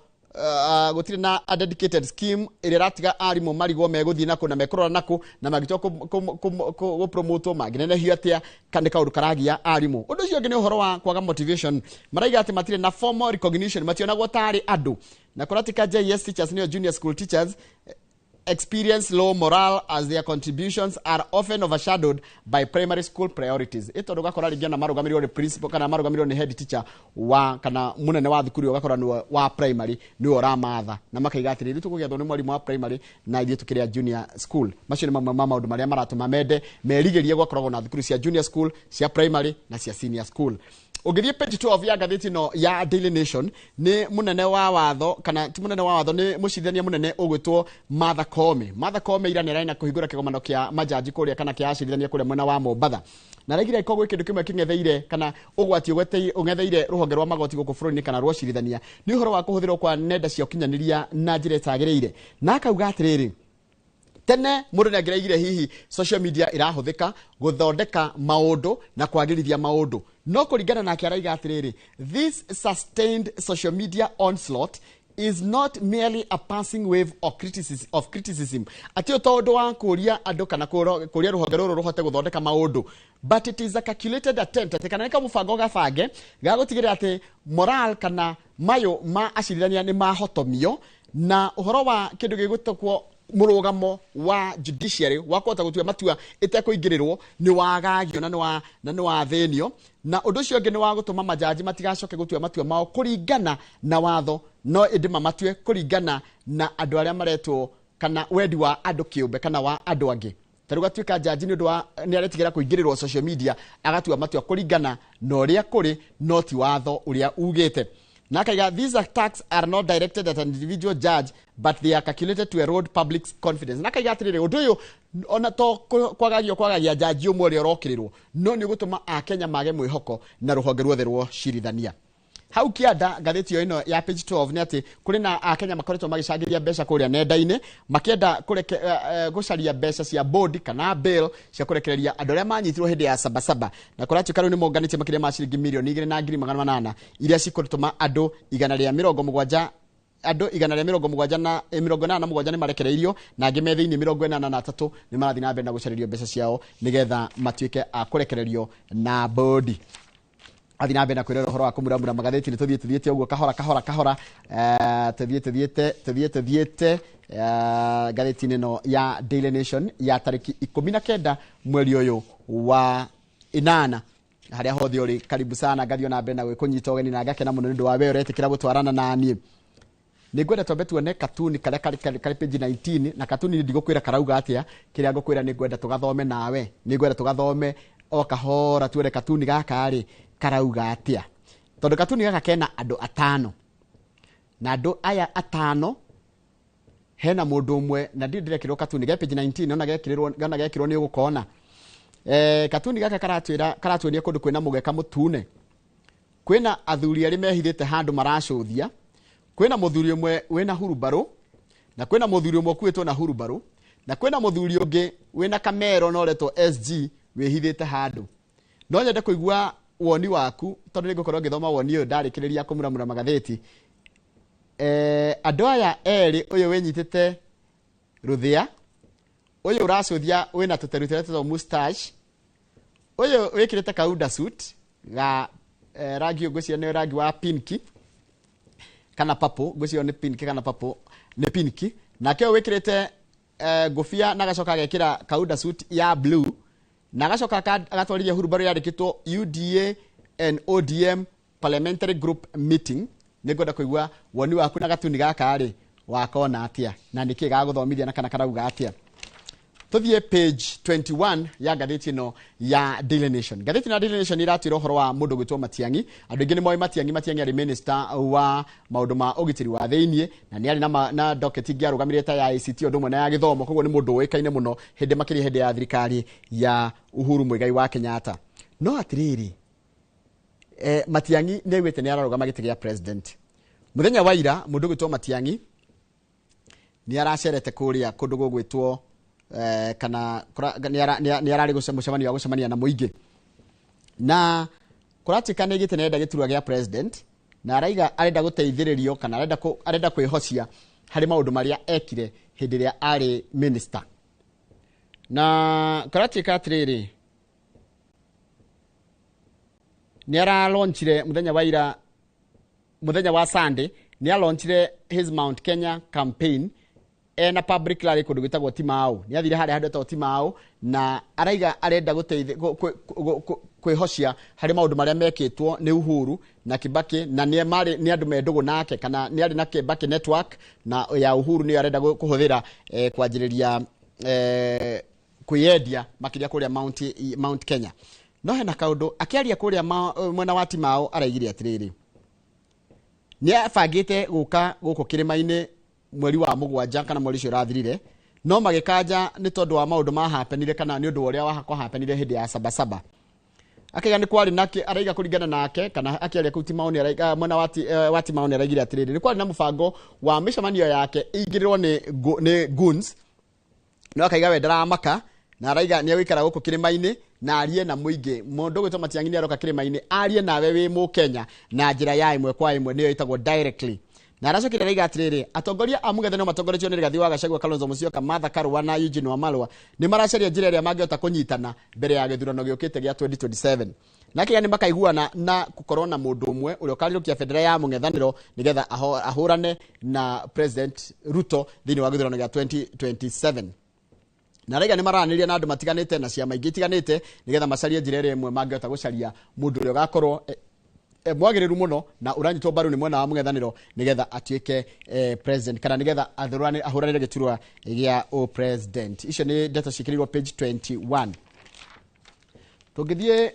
gũtirĩ na a dedicated scheme ĩrĩa ĩratiga arimũ marigwo megũthiĩ nakũ na mekũrora nakũ na mangĩtua gũpromotwo mangĩnenehio atĩa, nĩ kaũndũ karagia arimũ. Ũndũ ũcio ũngĩ nĩ ũhoro wa kwaga motivation, maraiga atĩ matirĩ na formal recognition, mationagwo tarĩ andũ. Na kũratika JS teachers nĩo junior school teachers experience low morale as their contributions are often overshadowed by primary school priorities. Ĩ tondũ ũgakora rĩngĩ ona marũgamĩrĩrwo nĩ principal kana marũgamĩrĩrwo nĩ head teacher wa kana mũnene wa thukuru ũgakora nĩwe wa primary nĩwe ũramatha, na makaiga atĩrĩrĩ, rĩu tũkũgĩathwo nĩ mwarimũ wa primary na ithuĩ tũkĩrĩ a junior school. Macio nĩ mamwe ma maũndũ marĩa maratũma mende merigĩrie gwakoragwo na thukuru cia junior school, cia primary na cia senior school. Ũngĩthiĩ page 12 ya ngathĩti ĩno ya Daily Nation, nĩ mũnene wa watho kana ti mũnene wa watho, nĩ mũcirithania mũnene ũgwĩtwo Martha Koome. Martha Koome ira nĩ ararĩ na kũhingũra kĩgomano kĩa majaji kũrĩa kana kĩa acirithania kũrĩa mwena wa Mombatha, na araigire angĩkorwo gwĩ kĩndũ kĩmwe kĩng'etheire kana ũgwati ũng'etheire rũhonge rwa magoti gũkũ bũrũri-inĩ kana rwa ũcirithania nĩ ũhoro wa kũhũthĩrwo kwa nenda cia ũkinyanĩria na njĩra ĩtagĩrĩire. Na akauga atĩrĩrĩ, tene mũndũ nĩ angĩraigire hihi social media ĩrahũthĩka gũthondeka maũndũ na kwagĩrithia maũndũ, no kũringana nake araiga atĩrĩrĩ, this sustained social media onslaught is not merely a passing wave of criticism, atĩ to ũndũ wa kũria andũ kana kũria rũhonge rũrũ rũhote gũthondeka maũndũ, but it is a calculated attempt, atĩ kana nĩ kamũbango gabange ga gũtigĩrĩra atĩ moral kana mayũ ma acirithania nĩ mahotomio, na ũhoro wa kĩndũ gĩgwĩtwo Mũrũgamo wa judiciary wa kũhota gũtua matua ĩtekũingĩrĩrwo nĩ wagagio na nĩ wathĩnio. Na ũndũ ũcio ũngĩ nĩ wa gũtũma majaji matigacoke gũtua matua mao kũringana na watho, no ĩndĩ mamatue kũringana na andũ arĩa maretwo kana wendi wa andũ kĩũmbe kana wa andũ angĩ. Ta rĩu gatuĩka jaji nĩ ũndũ wa nĩ aretigĩra kũingĩrĩrwo social media, agatua matua kũringana na ũrĩa kũrĩ, no ti watho ũrĩa ugĩte. Na akaiga, "These attacks are not directed at an individual judge, but they are calculated to erode public confidence." Na akaiga atĩrĩrĩ, ũndũ ũyũ ona to kwagagio kwagagia jaji ũmwe ũrĩa ũrokĩrĩrwo, no nĩ ũgũtũma Akenya mage mwĩhoko na rũhonge ruothe rwa ũcirithania. Hau kĩanda ngathĩti ĩyo ĩno ya page 12 nĩ atĩ kũrĩ na Akenya makoretwo magĩcangĩria mbeca kũrĩa nenda-inĩ, makĩenda gũcaria mbeca cia bond kana bail cia kũrekereria andũ arĩa manyitirwo hĩndĩ ya Sabasaba. Na kũratuĩka rĩu nĩ monganĩtie makĩria ma ciringi 2,800,000 iria cikũtũma andũ 170, andũ 170 na 87 nĩ marekereirio, na angĩ me thĩinĩ 83 nĩ marathiĩ na mbere na gũcarĩrio mbeca ciao nĩgetha matuĩke a kũrekererio na bond. Athiĩ na mbere na kwĩrora ũhoro wa kũmuramura magathĩti. Nĩ tũthiĩ tũthiĩte ũguo kahora kahora kahora, tũthiĩ tũthiĩte tũthiĩ tũthiĩte ngathĩti-inĩ ĩno ya Daily Nation ya tarĩki 19 mweri ũyũ wa 8. Harĩa hothe ũrĩ, karibu sana. Ngathiĩ na mbere na gwĩkũnyita ũgeni na ngakena mũno nĩ ũndũ wa we ũretĩkĩra gũtwarana na niĩ. Nĩ ngwenda twambe tuone katuni karĩa karĩ page 19. Na katuni ndigũkwĩra karauga atĩa. Kĩrĩa ngũkwĩra, nĩ ngwenda tũgathome nawe, nĩ ngwenda tũgathome o kahora, tuone katuni gaka rĩ karauga atĩa, tondũ katuni gaka kena andũ atano, na andũ aya atano hena mũndũ ũmwe na ndirĩ ndĩrekĩrwo katuni ge page 19. Ona gekĩrĩrwo, ona gekĩrwo nĩ ũgũkona. Katuni gaka karatwĩra, karatuonia kũndũ kwĩna mũgeka mũtune, kwĩna athuri erĩ mehithĩte handũ maracũthia, kwĩna mũthuri ũmwe wĩna hurubarũ, na kwĩna mũthuri ũmwe ũkuĩtwo na hurubarũ, na kwĩna mũthuri ũngĩ wĩna kamero na ũretwo SG wĩhithĩte handũ. No nyende kũigua woni waku, tondũ nĩ ngũkorwo ngĩthoma woni ũyũ ndarĩkĩrĩria kũmuramura magathĩti. Andũ aya erĩ, ũyũ wĩnyitĩte rũthĩa, ũyũ ũracũthia wĩna tũteru tũrĩa twĩtagwo mustache, ũyũ wĩkĩrĩte kaunda suit ga rangi ũyũ ngwĩciria nĩ rangi wa pinki kana purple, ngwĩciria nĩ pinki kana purple, nĩ pinki, nake ũyũ wĩkĩrĩte ngũbia na agacoka agekĩra kaunda suit ya blue na agacoka agatwarithia hurubarũ yandĩkĩtwo UDA and ODM parliamentary group meeting. Nĩ ngwenda kũigua woni waku na gatuni gaka rĩ wakona atĩa, na nĩkĩ gagũthomithia na kana karauga atĩa. Tuthiĩ page 21 ya ngathĩti ĩno ya Daily Nation. Ngathĩti ĩno ya Daily Nation iratwĩra ũhoro wa mũndũ gwĩtwo Matiang'i. Andũ aingĩ nĩ moĩ Matiang'i. Matiang'i arĩ minister wa maũndũ ma ũgitĩri wa thĩiniĩ, na nĩ arĩ na docket ingĩ arũgamĩrĩre ta ya ICT ũndũ ũmwe na ya gĩthomo. Koguo nĩ mũndũ ũĩkaine mũno hĩndĩ, makĩria hĩndĩ ya thirikari ya Uhuru Muigai wa Kenyatta. No atĩrĩrĩ, Matiang'i nĩ augĩte nĩ ararũgama gĩtĩ gĩa president. Mũthenya wa ira mũndũ gwĩtwo Matiang'i nĩ aracerete kũrĩa kũndũ gũgwĩtwo kana nĩ ararĩ mũcemanio wa gũcemania na mũingĩ, na kũratuĩka nĩ gĩtĩ nĩarenda gĩturwa gĩa president, na araiga arenda gũteithĩrĩrio kana arenda kwĩhocia harĩ maũndũ marĩa ekire hĩndĩ ĩrĩa arĩ minister. Na kũratuĩka atĩrĩrĩ, nĩ aralaunchire mũthenya wa ira, mũthenya wa Sunday, nĩ alaunchire his Mount Kenya campaign ena public rally kũndũ gwĩtagwo Timau. Nĩ athire harĩa handũ hetagwo Timau, na araiga arenda kwĩhocia harĩ maũndũ marĩa mekĩtwo nĩ Uhuru na Kibaki, na nĩ marĩ nĩ andũ me ndũgũ nake, kana nĩ arĩ na Kibaki network na ya Uhuru nĩyo arenda kũhũthĩra kwanjĩrĩria kwĩyendia makĩria kũrĩa Mount Kenya. No hena kaũndũ akĩaria kũrĩa mwena wa Timau, araigire atĩrĩrĩ, nĩ abangĩte gũka gũkũ kĩrĩma-inĩ mweri wa 7 kana mweri ũcio ũrathirire, no magĩkanja nĩ tondũ wa maũndũ mahapenire kana nĩ ũndũ wa ũrĩa kwahapenire hĩndĩ ya Sabasaba. Akaiga nĩ kwarĩ na araiga kũringana nake kana akĩaria kũu Timau, nĩ araiga mwena wa Timau, nĩ araigire atĩrĩrĩ, nĩ kwarĩ na mũbango wa mĩcemanio yake ĩingĩrĩrwo nĩ goons, no akaiga we ndaramaka, na araiga nĩ egũikara gũkũ kĩrĩma-inĩ na arie na mũingĩ. Mũndũ ũgwĩtwo Matiang'i nĩ aroka kĩrĩma-inĩ arie nawe wĩ Mũkenya na njĩra ya ĩmwe kwa ĩmwe, nĩyo ĩtagwo directly. Na aracokire araiga atĩrĩrĩ, atongoria a mũng'ethanĩro matongoretio nĩ Rigathĩ wa Gachagua, Kalonzo Musyoka, Martha Karua na Eugene Wamalwa nĩ maracaria njĩra ĩrĩa mangĩhota kũnyitana mbere ya gĩthurano gĩũkĩte gĩa 2027. Na kĩga nĩ makaiguana na gũkorwo na mũndũ ũmwe ũrĩa ũkarirũkia bendera ya mũng'ethanĩro nĩgetha ahũrane na President Ruto thĩinĩ wa gĩthurano gĩa 2027. Na raiga nĩ maranĩria na andũ matiganĩte na ciama ingĩ itiganĩte nĩgetha macarie njĩra ĩrĩa ĩmwe mangĩhota gũcaria mũndũ ũrĩa ũgakorwo mwagĩrĩru mũno na ũranyitwo mbaru nĩ mwena wa mũng'ethanĩro nĩgetha atuĩke president kana nĩgetha ahũranĩre gĩturwa gĩa o president. Icio nĩ ndeto ciĩkĩrĩirwo page 21. Tũngĩthiĩ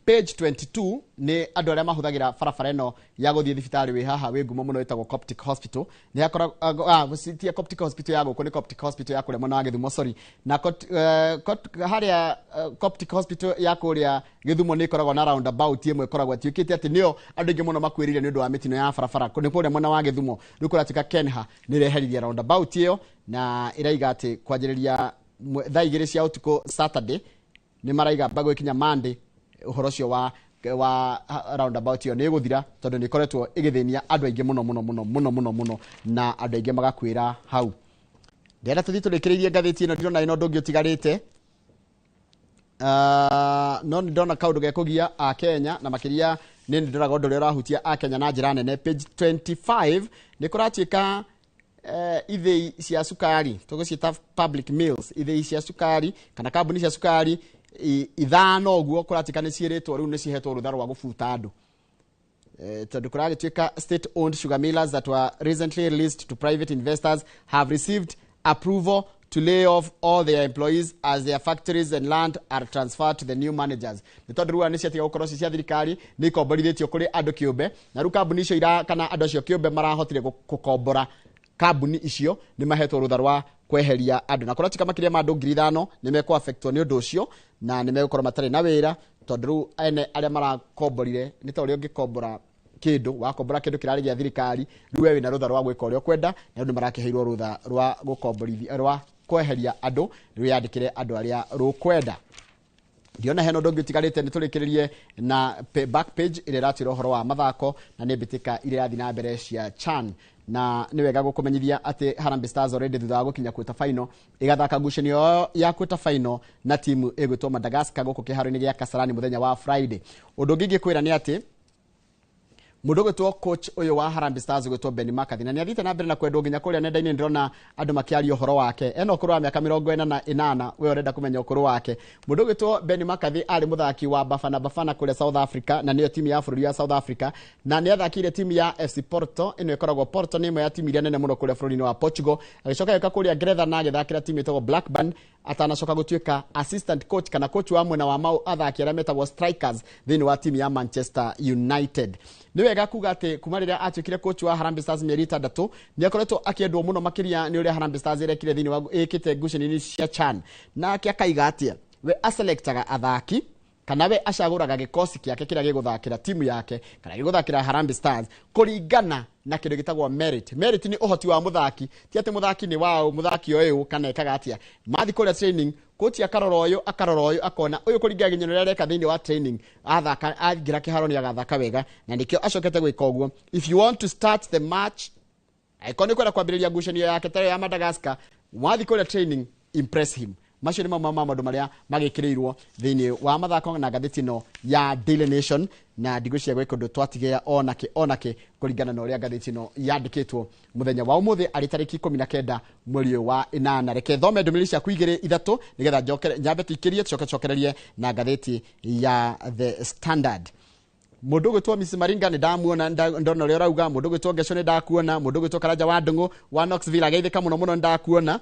page 22, nĩ andũ arĩa mahũthagĩra barabara ĩno ya gũthiĩ thibitarĩ wĩ haha wĩ ngumo mũno ĩtagwo Coptic Hospital. Nĩ hakoragwo ti Coptic Hospital ya gũkũ, nĩ Coptic Hospital ya kũrĩa mwena wa Gĩthumo, sorry. Na harĩa Coptic Hospital ya kũrĩa Gĩthumo nĩ ĩkoragwo na roundabout ĩmwe ĩkoragwo ĩtuĩkĩte atĩ nĩyo andũ aingĩ mũno makuĩrĩire nĩ ũndũ wa mĩtino ya barabara nĩ kũrĩa mwena wa Gĩthumo. Rĩu kũratuĩka Kenha nĩ ĩreheririe roundabout ĩyo na ĩraiga atĩ kwanjĩrĩria thaa 2 cia ũtukũ Saturday nĩ maraiga mpaka gũgĩkinya Monday ũhoro ũcio wa roundabout ĩyo nĩ ĩgũthira, tondũ nĩ ĩkoretwo ĩgĩthĩnia andũ aingĩ mũno mũno mũno mũno mũno mũno na andũ aingĩ magakuĩra hau. Ndĩrenda tũthiĩ tũrĩkĩrĩirie ngathĩti ĩno, ndirona ĩno ũndũ ũngĩ ũtigarĩte. No nĩ ndona kaũndũ gekũgia a Kenya na makĩria nĩ ndoraga ũndũ ũrĩa ũrahutia a Kenya na njĩra nene. Page 25, nĩ kũratuĩka ithĩi cia cukari, tũgũciĩta public mills, ithĩi cia cukari kana kambuni cia cukari ithano ũguo kũratuĩka nĩ ciĩrĩtwo rĩu nĩ cihetwo rũtha rwa gũbuta andũ. Tondũ kũragĩtuĩka state owned sugar millers that were recently released to private investors have received approval to lay off all their employees as their factories and land are transferred to the new managers. Nĩ tondũ rĩu nĩ ciatiga gũkorwo ci cia thirikari, nĩ ikomborithĩtio kũrĩ andũ kĩũmbe, na rĩu kambuni icio kana andũ acio kĩũmbe marahotire gũkombora kambuni icio nĩ mahetwo rũtha rwa kweheria andũ. Na kũratuĩka makĩria ma andũ 5,000 nĩ mekũ-affectwo nĩ ũndũ ũcio na nĩ megũkorwo matarĩ na wĩra, tondũ rĩu ene arĩa marakomborire nĩ ta ũrĩa ũngĩkombora kĩndũ, wakombora kĩndũ kĩrarĩ gĩa thirikari, rĩu we wĩna rũtha rwa gwĩka ũrĩa ũkwenda, na rĩu nĩ marakĩheirwo rũtha rwa gũkomborithia, rwa kweheria andũ, rĩu yandĩkĩre andũ arĩa rũkwenda. Ndiona hena ũndũ ũngĩ ũtigarĩte, nĩ tũrĩkĩrĩrie na back page ĩrĩa ĩratwĩra ũhoro wa mathako na nĩ mbĩtĩka iria irathiĩ na mbere cia CHAN. Na nĩ wega gũkũmenyithia atĩ Harambee Stars already thutha wa gũkinya quarter final ĩgathaka ngucanio yao ya quarter final na timu ĩgwĩtwo Madagascar gũkũ kĩharo-inĩ gĩa Kasarani mũthenya wa Friday. Ũndũ ũngĩ ingĩkwĩra nĩ atĩ mũndũ ũgwĩtwo coach ũyũ wa Harambee Stars ũgwĩtwo Benni McCarthy na nĩ athiĩte na mbere na kwendwo nginya kũrĩa nenda-inĩ, ndĩrona andũ makĩaria ũhoro wake. Ena ũkũrũ wa mĩaka 48, we ũrenda kũmenya ũkũrũ wake. Mũndũ ũgwĩtwo Benni McCarthy arĩ mũthaki wa Bafana Bafana kũrĩa South Africa, na nĩyo timu ya bũrũri wa South Africa, na nĩ athakĩire timu ya FC Porto. Ĩno ĩkoragwo Porto nĩ ĩmwe ya timu iria nene mũno kũrĩa bũrũri-inĩ wa Portugal. Agĩcoka agĩũka kũrĩa Ngeretha na agĩthakĩra timu ĩtagwo Blackburn atanacoka gũtuĩka assistant coach kana coach wa mwena wa mau athaki arĩa metagwo strikers thĩinĩ wa timu ya Manchester United. Nĩ wega kuga atĩ kuma rĩrĩa atuĩkire coach wa Harambee Stars mĩeri 6 nĩ akoretwo akĩendwo mũno makĩria nĩ ũrĩa Harambee Stars ĩrekire thĩinĩ wa ĩkĩte ngucanio-inĩ cia CHAN. Nake akaiga atĩa, we aselectaga athaki kana we acagũraga gĩkosi kĩake kĩrĩa gĩgũthakĩra timu yake kana gĩgũthakĩra Harambee Stars kũringana na kĩndũ gĩtagwo merit. Merit nĩ ũhoti wa mũthaki, ti atĩ mũthaki nĩ waũ, mũthaki ũyũ kana ekaga atĩa. Mathi kũrĩa training, coach akarora ũyũ, akarora ũyũ, akona ũyũ kũringana na ũrĩa areka thĩinĩ wa training, athaka aingĩra kĩharo nĩ agathaka wega, na nĩkĩo acokete gwĩka ũguo. If you want to start the match, angĩkorwo nĩ kwenda kwambĩrĩria ngucanio yake ta ĩyo ya Madagascar, wathi kũrĩa training, impress him. Macio nĩ mamwe ma maũndũ marĩa magĩkĩrĩirwo thĩinĩ wa mathako na ngathĩti ĩno ya Daily Nation, na ndigwĩciria gwĩ kũndũ twatigĩa onakĩ kũringana na ũrĩa ngathĩti ĩno yandĩkĩtwo mũthenya wa ũmũthĩ arĩ tarĩki 19 mweri ũyũ wa 8. Reke thome ndũmĩrĩri ciaku 2 3 nĩgetha njokere nyambe tũikĩrie tũcoke tũcokererie na ngathĩti ya The Standard. Mũndũ ũgwĩtwo Miss Maringa nĩ ndamuona, ndona ũrĩa ũrauga. Mũndũ ũgwĩtwo Ngeco nĩ ndakuona. Mũndũ ũgwĩtwo Karanja wa Ndũng'ũ wa Knoxville ageithĩka mũno mũno, nĩ ndakuona.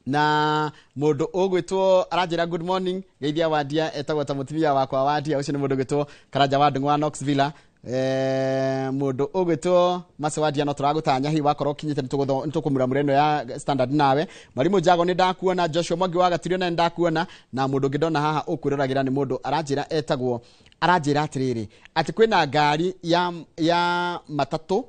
Na mũndũ ũgwĩtwo aranjĩra good morning, geithia Wandia, etagwo ta mũtumia wakwa Wandia, ũcio nĩ mũndũ ũgwĩtwo Karanja wa Ndũng'ũ wa Knoxville. Mũndũ ũgwĩtwo Mase Wandia no tũragũtanya hihi wakorwo ũkinyĩte nĩtũkũmuramura ĩno ya Standard nawe. Mwarimu Jago nĩ ndakuona, Joshua Mwangi wa Gaturio na nĩ ndakuona. Na mũndũ ũngĩ ndona haha ũkwĩroragĩra nĩ mũndũ aranjĩra etagwo, aranjĩra atĩrĩrĩ atĩ kwĩna ngari ya matatũ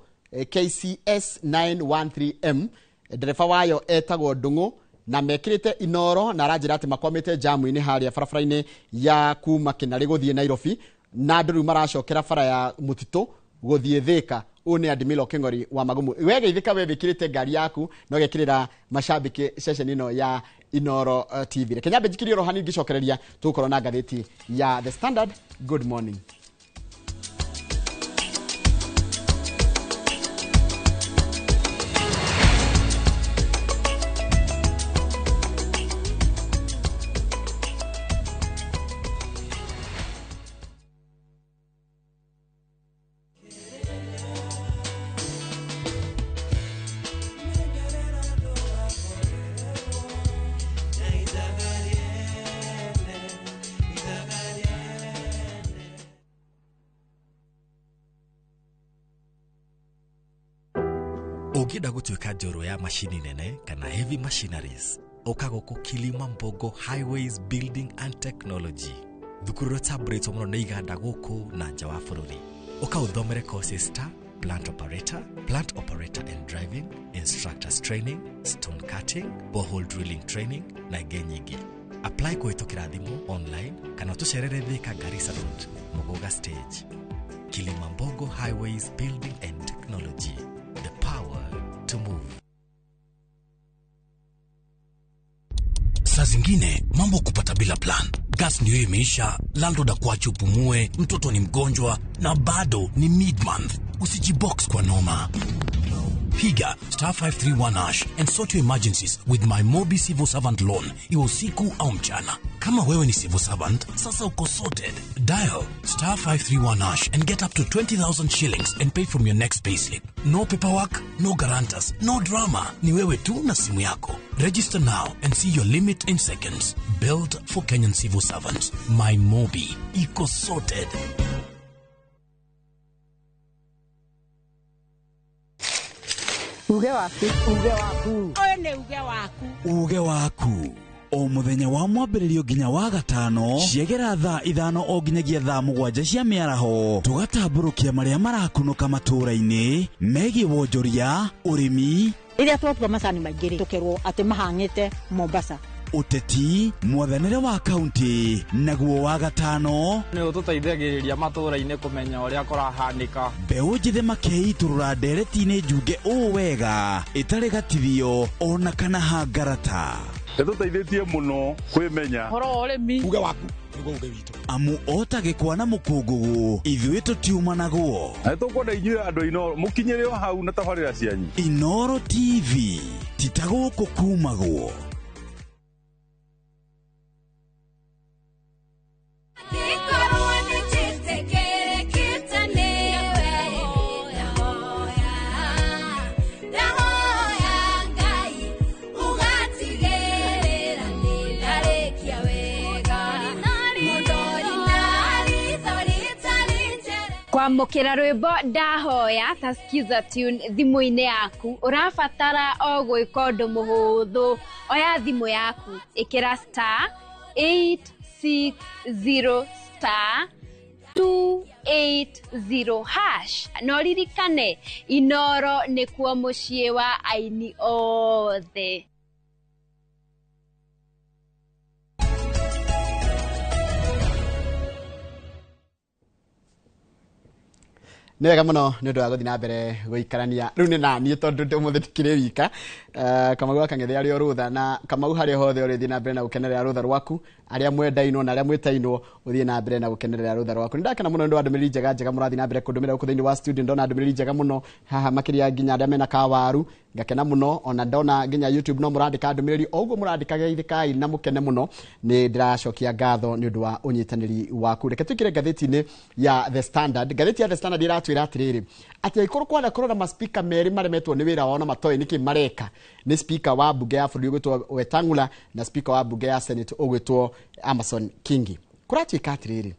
KCS 913M, ndereba wayo etagwo Ndũng'ũ na mekĩrĩte inoro, na aranjĩra atĩ makwamĩte jamu-inĩ harĩa barabara-inĩ ya kuma Kĩnarĩ gũthiĩ Nairobi, na andũ rĩu maracokera bara ya mũtitũ gũthiĩ Thĩka. Ũyũ nĩ Admilo Kĩng'ori wa Magumu. We geithĩka, we wĩkĩrĩte ngari yaku na ũgekĩrĩra macambĩki ceceni ĩno ya Inoro TV. Reke nyambe njikirie oro hanini ngĩcokereria tũgũkorwo na ngathĩti ya The Standard. Good morning. Ũngĩenda gũtuĩka njorua ya macini nene kana heavy machineries, ũka gũkũ Kilimambogo Highways Building and Technology, thukuru ũrĩa ũtambũrĩtwo mũno nĩ iganda gũkũ na nja wa bũrũri. Ũka ũthomere courses ta plant operator, plant operator and driving, instructors training, stone cutting, borehole drilling training na ingĩ nyingĩ. Apply kũhĩtũkĩra thimũ, online kana ũtũcerere Thika Garissa Road, Muguga Stage. Kilimambogo Highways Building and Technology, the power to move. Saa zingine mambo kupata bila plan. Gas ndiyo imeisha, landlord akuache upumue, mtoto ni mgonjwa na bado ni mid-month. Usijibox kwa noma. Piga star 531 hash and sort your emergencies with my Mobi Civil Servant Loan, iwe usiku au mchana. Kama wewe ni civil servant, sasa uko sorted. Dial star 531 hash and get up to 20,000 shillings and pay from your next payslip. No paperwork, no guarantors, no drama. Ni wewe tu na simu yako. Register now and see your limit in seconds. Built for Kenyan civil servants. My Mobi. Iko sorted. Uge waku. Uge waku. Ũyũ nĩ uge waku. Uge waku. O mũthenya wa mwambĩrĩrio nginya wa gatano ciegera thaa 5 o nginyagia thaa 7 cia mĩaraho tũgatambũrũkia marĩa marakunũka matũũra-inĩ megiĩ wonjoria, ũrĩmi. Rĩrĩa twatua macani maingĩ rĩ, tũkerwo atĩ mahang'ĩte Mombasa. Ũteti, mwathanĩre wa kaunti, naguo wa gatano nĩ ũtũteithagĩrĩria matũũra-inĩ kũmenya ũrĩa kũrahanĩka. Mbeũ njĩthĩ makeitũrũra ndereti-inĩ njunge ũũ wega ĩtarĩ gatithio ona kana hangarata. Ĩtũteithĩtie mũno kwĩmenya ũhoro wa ũrĩmi. Uge waku nĩguo uge witũ. Amu ota gĩkwa na mũkũngũgũ ithuĩ tũtiumanagwo. Na nĩtũkwenda inyuĩ andũ a Inooro mũkinyĩre o hau na tabarĩra cianyu. Inooro TV ti ta gũkũ kumagwo. Kwamũkĩra rwĩmbo ndahoya ta Skiza Tune thimũ-inĩ yaku ũrabatara o gwĩka ũndũ mũhũthũ. Oya thimũ yaku, ĩkĩra star 860 star 280 hash na ũririkane Inooro nĩkuo mũciĩ wa aini othe. Nĩ wega mũno nĩ ũndũ wa gũthiĩ na mbere gũikarania rĩu nĩ naniĩ tondũ ũmũthĩ ndikĩrĩ wika. Kamau wa Kang'ethe arĩ o rũtha na Kamau harĩa hothe ũrĩthiĩ na mbere na gũkenerera rũtha rwaku, arĩa mwendainwo na arĩa mwĩtainwo ũthiĩ na mbere na gũkenerera rũtha rwaku. Nĩ ndakena mũno nĩ ũndũ wa ndũmĩrĩri njega njega mũrathiĩ na mbere kũndũmĩra gũkũ thĩinĩ wa studio. Ndona ndũmĩrĩri njega mũno haha makĩria nginya arĩa mena kawaru ngakena mũno, ona ndona nginya YouTube no mũrandĩka ndũmĩrĩri o ũguo mũrandĩka geithĩkai na mũkene mũno. Nĩ ndĩracokia ngatho nĩ ũndũ wa ũnyitanĩri waku. Reke tũingĩre ngathĩti-inĩ ya The Standard. Ngathĩti ya The Standard ĩratwĩra atĩrĩrĩ atĩ angĩkorwo kwanakorwo na maspika merĩ maremetwo nĩ wĩra wao na matoĩ nĩkĩ mareka, nĩ speaker wa mbunge ya bũrũri ũgwĩtwo Wetang'ula na speaker wa mbunge ya Senate ũgwĩtwo Amason Kingi. Kũratuĩka atĩrĩrĩ,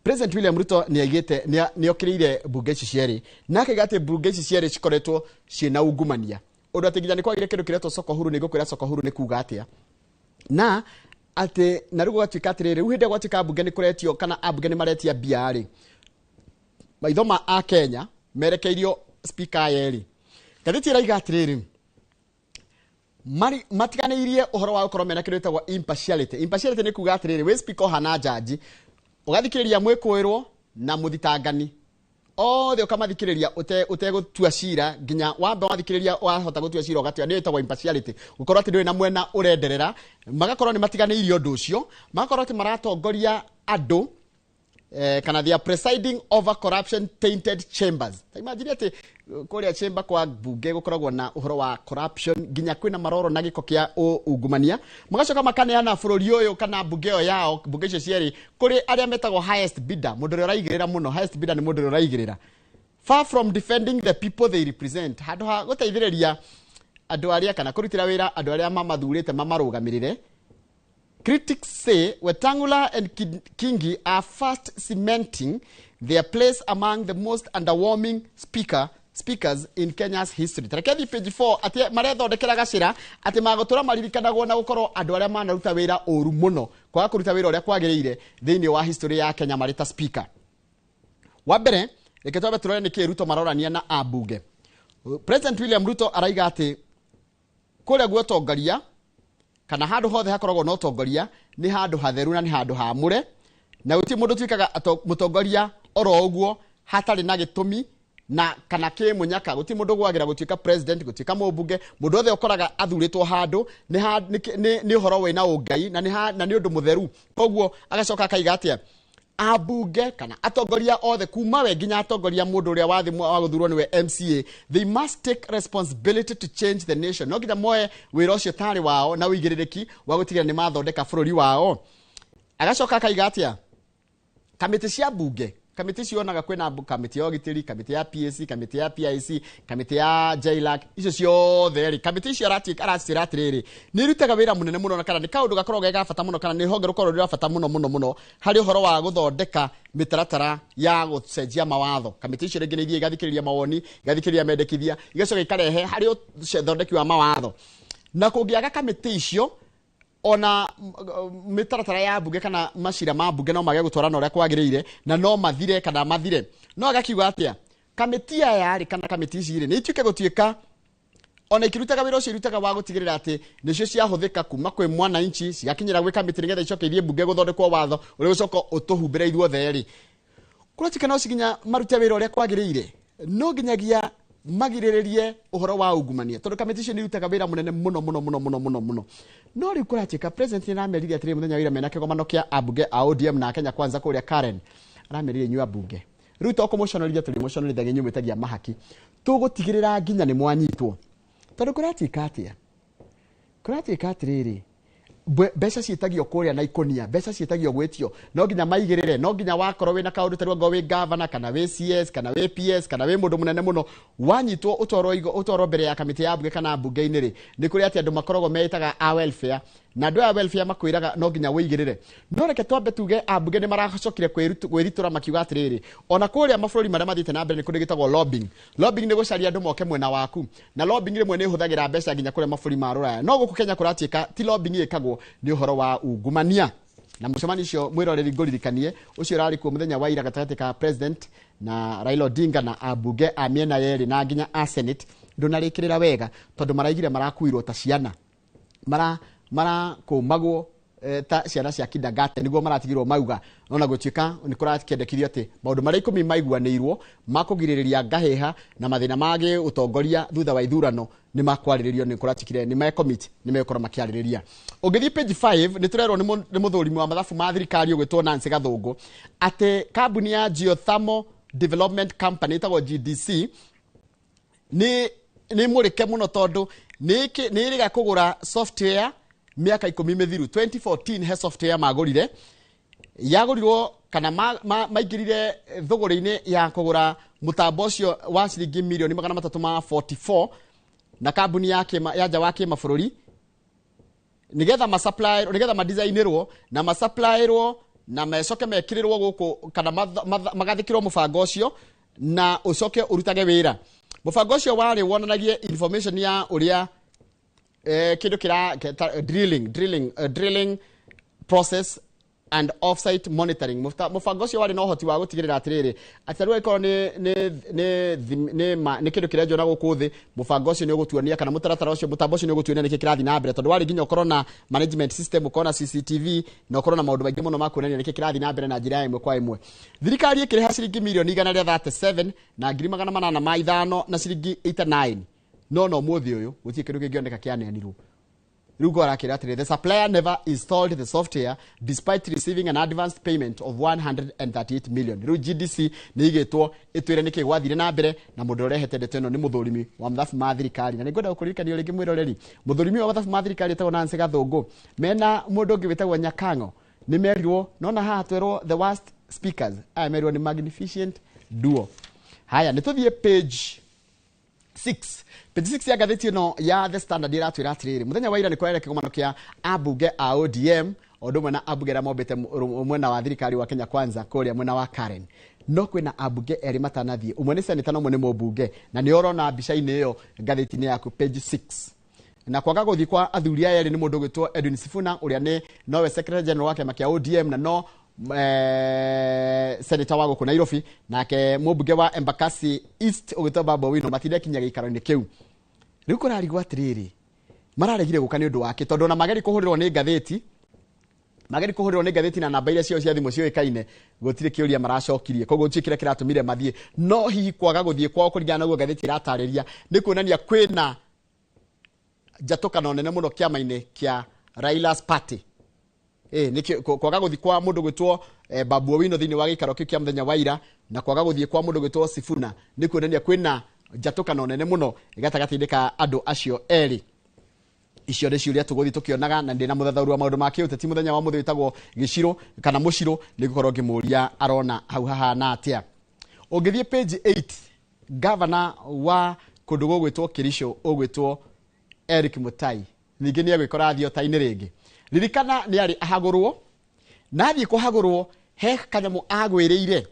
President William Ruto nĩ aigĩte nĩ okĩrĩire mbunge ici cierĩ na akaiga atĩ mbunge ici cierĩ cikoretwo ciĩna ungumania ũndũ atĩ nginya nĩ kwagire kĩndũ kĩretwo soko huru. Nĩ ngũkwĩra soko huru nĩ kuga atĩa na atĩ na rĩu gũgatuĩka atĩrĩrĩ, rĩu hĩndĩ ĩrĩa gwatuĩka mbunge nĩ kũretio kana ambunge nĩ maretia mbia rĩ, maitho ma a Kenya merekeirio speaker aya erĩ. Ngathĩti ĩraiga atĩrĩrĩ, matiganĩirie ũhoro wa gũkorwo mena kĩndũ gĩtagwo impartiality. Impartiality nĩ kuga atĩrĩrĩ, wĩ speaker ũhana jaji ũgathikĩrĩria mwĩkũĩrwo na mũthitangani Othe ũkamathikĩrĩria ũtegũtua cira nginya wamba wathikĩrĩria wahota gũtua cira ũgatua, nĩyo ĩtagwo impartiality, gũkorwo atĩ ndũrĩ na mwena ũrenderera. Magakorwo nĩ matiganĩirie ũndũ ũcio, magakorwo atĩ maratongoria andũ kana they are presiding over corruption tainted chambers. Ta imagine atĩ kũrĩa chamber kwa bunge gũkoragwo na ũhoro wa corruption, nginya kwĩna maroro na gĩko kĩa ungumania. Magacoka makaneana bũrũri ũyũ kana bunge ĩyo yao, bunge icio cierĩ, kũrĩ arĩa metagwo highest bidder, mũndũ ũrĩa ũraigĩrĩra mũno. Highest bidder nĩ mũndũ ũrĩa ũraigĩrĩra. Far from defending the people they represent, handũ ha gũteithĩrĩria andũ arĩa kana kũrutĩra wĩra andũ arĩa mamathurĩte mamarũgamĩrĩre. Critics say Wetangula and Kingi are fast cementing their place among the most underwhelming speakers in Kenya's history. Tarekethi page 4 atĩ marethondekera gacĩra atĩ magũtũra maririkanagwo na gũkorwo andũ arĩa manaruta wĩra ũru mũno, kwaga kũruta wĩra ũrĩa kwagĩrĩire thĩinĩ wa history ya Kenya marĩ ta speaker. Wa mbere, reke twambe tũrore nĩkĩ Ruto marorania na ambunge. President William Ruto araiga atĩ kũrĩa guotongoria kana handũ hothe hakoragwo na ũtongoria nĩ handũ hatheru na nĩ handũ haamũre, na gũtirĩ mũndũ ũtuĩkaga mũtongoria oro ũguo hatarĩ na gĩtũmi na kana kĩmũnyaka. Gũtirĩ mũndũ ũgwagĩra gũtuĩka president, gũtuĩka mũmbunge. Mũndũ othe ũkoraga athurĩtwo handũ nĩ ũhoro wĩna ũngai na nĩ ũndũ mũtheru. Koguo agacoka akaiga atĩa, ambunge kana atongoria othe kuma we nginya atongoria mũndũ ũrĩa wathi wa gũthurwo nĩwe MCA, they must take responsibility to change the nation. No nginya moe wĩra ũcio tarĩ wao na ũigĩrĩrĩki wa gũtigĩrĩra nĩ mathondeka bũrũri wao. Agacoka akaiga atĩa, kamĩtĩ cia mbunge, kamĩtĩ cionaga kwĩna kamĩtĩ ya ũgitĩri, kamĩtĩ ya PAC, kamĩtĩ ya PIC, kamĩtĩ ya JLAC, icio ciothe rĩ, kamĩtĩ icio aracĩra atĩrĩrĩ, nĩ irutaga wĩra mũnene mũno, na kana nĩ kaũndũ gakoragwo ge ga bata mũno, kana nĩ honge rũkoragwo rwĩ rwa bata mũno mũno mũno harĩ ũhoro wa gũthondeka mĩtaratara ya gũcenjia mawatho. Kamĩtĩ icio rĩngĩ nĩ ithiĩ igathikĩrĩria mawoni, igathikĩrĩria mendekithia, igacoka ikarehe harĩ ũthondeki wa mawatho. Na kũngĩaga kamĩtĩ icio, ona mĩtaratara ya mbunge kana macira ma mbunge no mage gũtwarana ũrĩa kwagĩrĩire na no mathire kana mathire. No agakiuga atĩa, kamĩtĩ aya rĩ kana kamĩtĩ ici rĩ nĩ ituĩke gũtuĩka ona ikirutaga wĩra ũcio irutaga wa gũtigĩrĩra atĩ nĩcio ciahũthĩka kuma kwĩ mwananchi cigakinyĩra gwĩ kamĩtĩ nĩgetha icoke ithiĩ mbunge gũthondekwo watho ũrĩa ũcoka ũtũhumbĩre ithuothe rĩ, kũratuĩka no ciginya marute wĩra ũrĩa kwagĩrĩire, no nginyagia magirĩrĩrie ũhoro wa ungumania, tondũ kamĩtĩ icio nĩ irutaga wĩra mũnene mũno mũno mũno mũno mũno mũno. No rĩu kũratuĩka president nĩ aramerire atĩrĩ mũthenya wa ira mena kĩgomano kĩa ambunge a ODM na Kenya Kwanza kũrĩa Karen, aramerire inyuĩ ambunge rĩu to kũmũconorithia tũrĩmũconorithagia inyuĩ mwĩtagia mahaki, tũgũtigĩrĩra nginya nĩ mwanyitwo. Tondũ kũratuĩka atĩa, kũratuĩka atĩrĩrĩ, mbeca ciĩtagio kũrĩa na ikũnia, mbeca ciĩtagio gwĩtio, no nginya maigĩrĩre, no nginya wakorwo wĩna kaũndũ ta rĩu angorwo wĩ governor kana wĩ CS kana wĩ PS kana wĩ mũndũ mũnene mũno, wanyitwo ũtwarwo mbere ya kamĩtĩ ya mbunge kana mbunge-inĩ rĩ, nĩ kũrĩ atĩ andũ makoragwo meĩtaga a welfare, na andũ aya welfare makwĩraga no nginya wĩigĩrĩre. No reke twambe tuge ambunge nĩ maracokire kwĩritũra makiuga atĩrĩrĩ, ona kũrĩa mabũrũri marĩa mathiĩte na mbere nĩ kũrĩ gĩtagwo lobbying. Lobbying nĩ gũcaria andũ moke mwena waku, na lobbying rĩmwe nĩ ĩhũthagĩra mbeca nginya kũrĩa mabũrũri ma rũraya. No gũkũ Kenya kũratuĩka ti lobbying ĩkagwo, nĩ ũhoro wa ungumania. Na mũcemanio ũcio mwĩroreri ngũririkanie ũcio ũrarĩ kuo mũthenya wa ira gatagatĩ ka president na Raila Odinga na ambunge a mĩena yerĩ na nginya a Senate ndũnarĩkĩrĩra wega, tondũ maraigire marakuirwo ta ciana, marakũmagwo ta ciana cia kindergarten nĩguo maratigirwo mauga. No na gũtuĩka nĩ kũrakĩendekithio atĩ maũndũ marĩa 10 maiguanĩirwo ma kũgirĩrĩria ngahĩha na mathĩna ma gĩũtongoria thutha wa ithurano nĩ makwarĩrĩrio, nĩ kũratikire nĩ mekomiti nĩ megũkorwo makĩarĩrĩria. Ũngĩthiĩ page 5 nĩ tũrerwo nĩ mũthũrimi wa mathabu ma thirikari ũgwĩtwo Nancy Gathũngũ atĩ kambuni ya Geothermal Development Company ĩtagwo GDC nĩ mũrĩke mũno, tondũ nĩ ĩrĩga kũgũra software miaka 10 mĩthiru. 2014 he software magũrire, yagũrirwo kana maingĩrire thũgũrĩ-inĩ ya kũgũra mũtambo ũcio wa ciringi mirioni 344 na kambuni ya nja wa kĩmabũrũri, nĩgetha ma-supply, nĩgetha ma-designĩrwo na ma-supplyĩrwo na mecoke mekĩrĩrwo gũkũ kana magathĩkĩrwo mũbango ũcio na ũcoke ũrutage wĩra. Mũbango ũcio warĩ wonanagie information ya ũrĩa kĩndũ kĩra drilling process and offsite monitoring. Mũbango ũcio warĩ na ũhoti wa gũtigĩrĩra atĩrĩrĩ atĩ rĩu angĩkorwo nĩ kĩndũ kĩrenjwo na gũkũ thĩ, mũbango ũcio nĩ ũgũtuonia kana mũtaratara ũcio, mũtambo ũcio nĩ ũgũtuonia nĩkĩ kĩrathiĩ na mbere, tondũ warĩ nginya ũkorwo na management system, ũkorwo na CCTV na ũkorwo na maũndũ maingĩ mũno ma kuonania nĩkĩ kĩrathiĩ na mbere na njĩra ya ĩmwe kwa ĩmwe. Thirikari ĩkĩrĩha ciringi mirioni 137 na ngiri 805 na ciringi 89, no no mũthĩ ũyũ gũtirĩ kĩndũ kĩngĩoneka kĩaneanirwo. Rĩu arakĩra atĩrĩ, the supplier never installed the software despite receiving an advanced payment of 138 million. Rĩu GDC nĩ igĩtwo ĩtwĩre nĩkĩ gwathire na mbere, na mũndũ ũrehete ndeto ĩno nĩ mũthũrimi wa mathabu ma thirikari. Na nĩngwenda gũkũririkania rĩngĩ mwĩroreri, mũthũrimi wa mathabu ma thirikari etagwo Nancy Gathũngũ mena mũndũ ũngĩ wĩtagwo Nyakang'o nĩ merirwo, nona haha twerwo the worst speakers, aya merirwo nĩ magnificent duo. Haya, nĩ tũthiĩ page 6. Page 6 ya ngathĩti ĩno ya The Standard ĩratwĩra atĩrĩrĩ, mũthenya wa ira nĩ kwarĩ kĩgomano kĩa ambunge a ODM o ũndũ ũmwe na ambunge arĩa mombĩte mwena wa thirikari wa Kenya Kwanza kũrĩa mwena wa Karen. No kwĩna ambunge erĩ matanathiĩ, ũmwe nĩ seneta na ũmwe nĩ mũmbunge, na nĩ ũrona mbica-inĩ ĩyo ngathĩti-inĩ yaku page 6. Na kwaga gũthiĩ kwa athuri aya erĩ nĩ mũndũ ũgwĩtwo Edwin Sifuna ũrĩa nĩ nowe secretary general wa kĩama kĩa ODM na no senator wa gũkũ Nairobi, nake mũmbunge wa Embakasi East ũgĩtwo Babu Owino matindekinya gĩikaro-inĩ kĩu. Rĩu kũrarigwo atĩrĩrĩ, mararegire gũka nĩ ũndũ wake, tondũ ona mageri kũhũrĩrwo nĩ ngathĩti, mageri kũhũrĩrwo nĩ ngathĩti na namba iria ciao cia thimũ ciũĩkaine, gũtirĩ kĩũria maracokirie, koguo gũtirĩ kĩrĩa kĩratũmire mathiĩ. No hihi kwaga gũthiĩ kwao kũringana na ũguo ngathĩti ĩratarĩria nĩ kuonania kwĩna njatũkano nene mũno kĩama-inĩ kĩa Raila's Party. Nĩkĩo kwaga gũthiĩ kwa mũndũ gwĩtwo Babu Owino thĩinĩ wa gĩikaro kĩu kĩa mũthenya wa ira, na kwaga gũthiĩ kwa mũndũ gwĩtwo Sifuna nĩ kuonania kwĩna njatũkano nene mũno gatagatĩ-inĩ ka andũ acio erĩ. Icio nĩ ciũria tũgũthiĩ tũkĩonaga, na ndĩna mũthathaũri wa maũndũ ma kĩũteti mũthenya wa mũthĩ wĩtagwo Gĩcirũ kana Mũcirũ, nĩ ngũkorwo ngĩmũria arona hau hahana atĩa. Ũngĩthiĩ page 8, gavana wa kũndũ gũgwĩtwo Kericho ũgwĩtwo Eric Mutai ningĩ nĩ egwĩkora thiota-inĩ rĩngĩ. Ririkana nĩ arĩ ahagũrwo, na athiĩ kũhagũrwo he kanyamũ agwĩrĩire,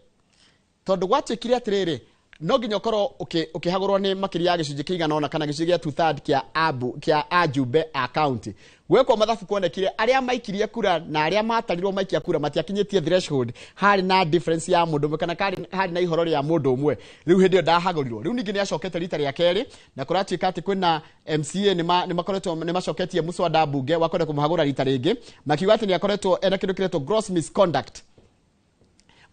tondũ gwatuĩkire atĩrĩrĩ, no nginya ũkorwo ũkĩhagũrwo nĩ makĩria ya gĩcunjĩ kĩigana ũna kana gĩcunjĩ gĩa 2/3 kĩa abu kĩa ajumbe a county. Gwekwo mathabu kuonekire arĩa maikirie kura na arĩa matarirwo maikia kura matiakinyĩtie threshold, harĩ na difference ya mũndũ ũmwe kana harĩ na ihoro rĩa mũndũ ũmwe. Rĩu hĩndĩ ĩyo ndahagũrirwo. Rĩu ningĩ nĩacokete rita rĩa kerĩ, na kũratuĩka atĩ kwĩna MCA nĩmakoretwo nĩmacoketie mũswada mbunge wa kwenda kũmũhagũra rita rĩngĩ, makiuga atĩ nĩakoretwo ena kĩndũ kĩretwo gross misconduct.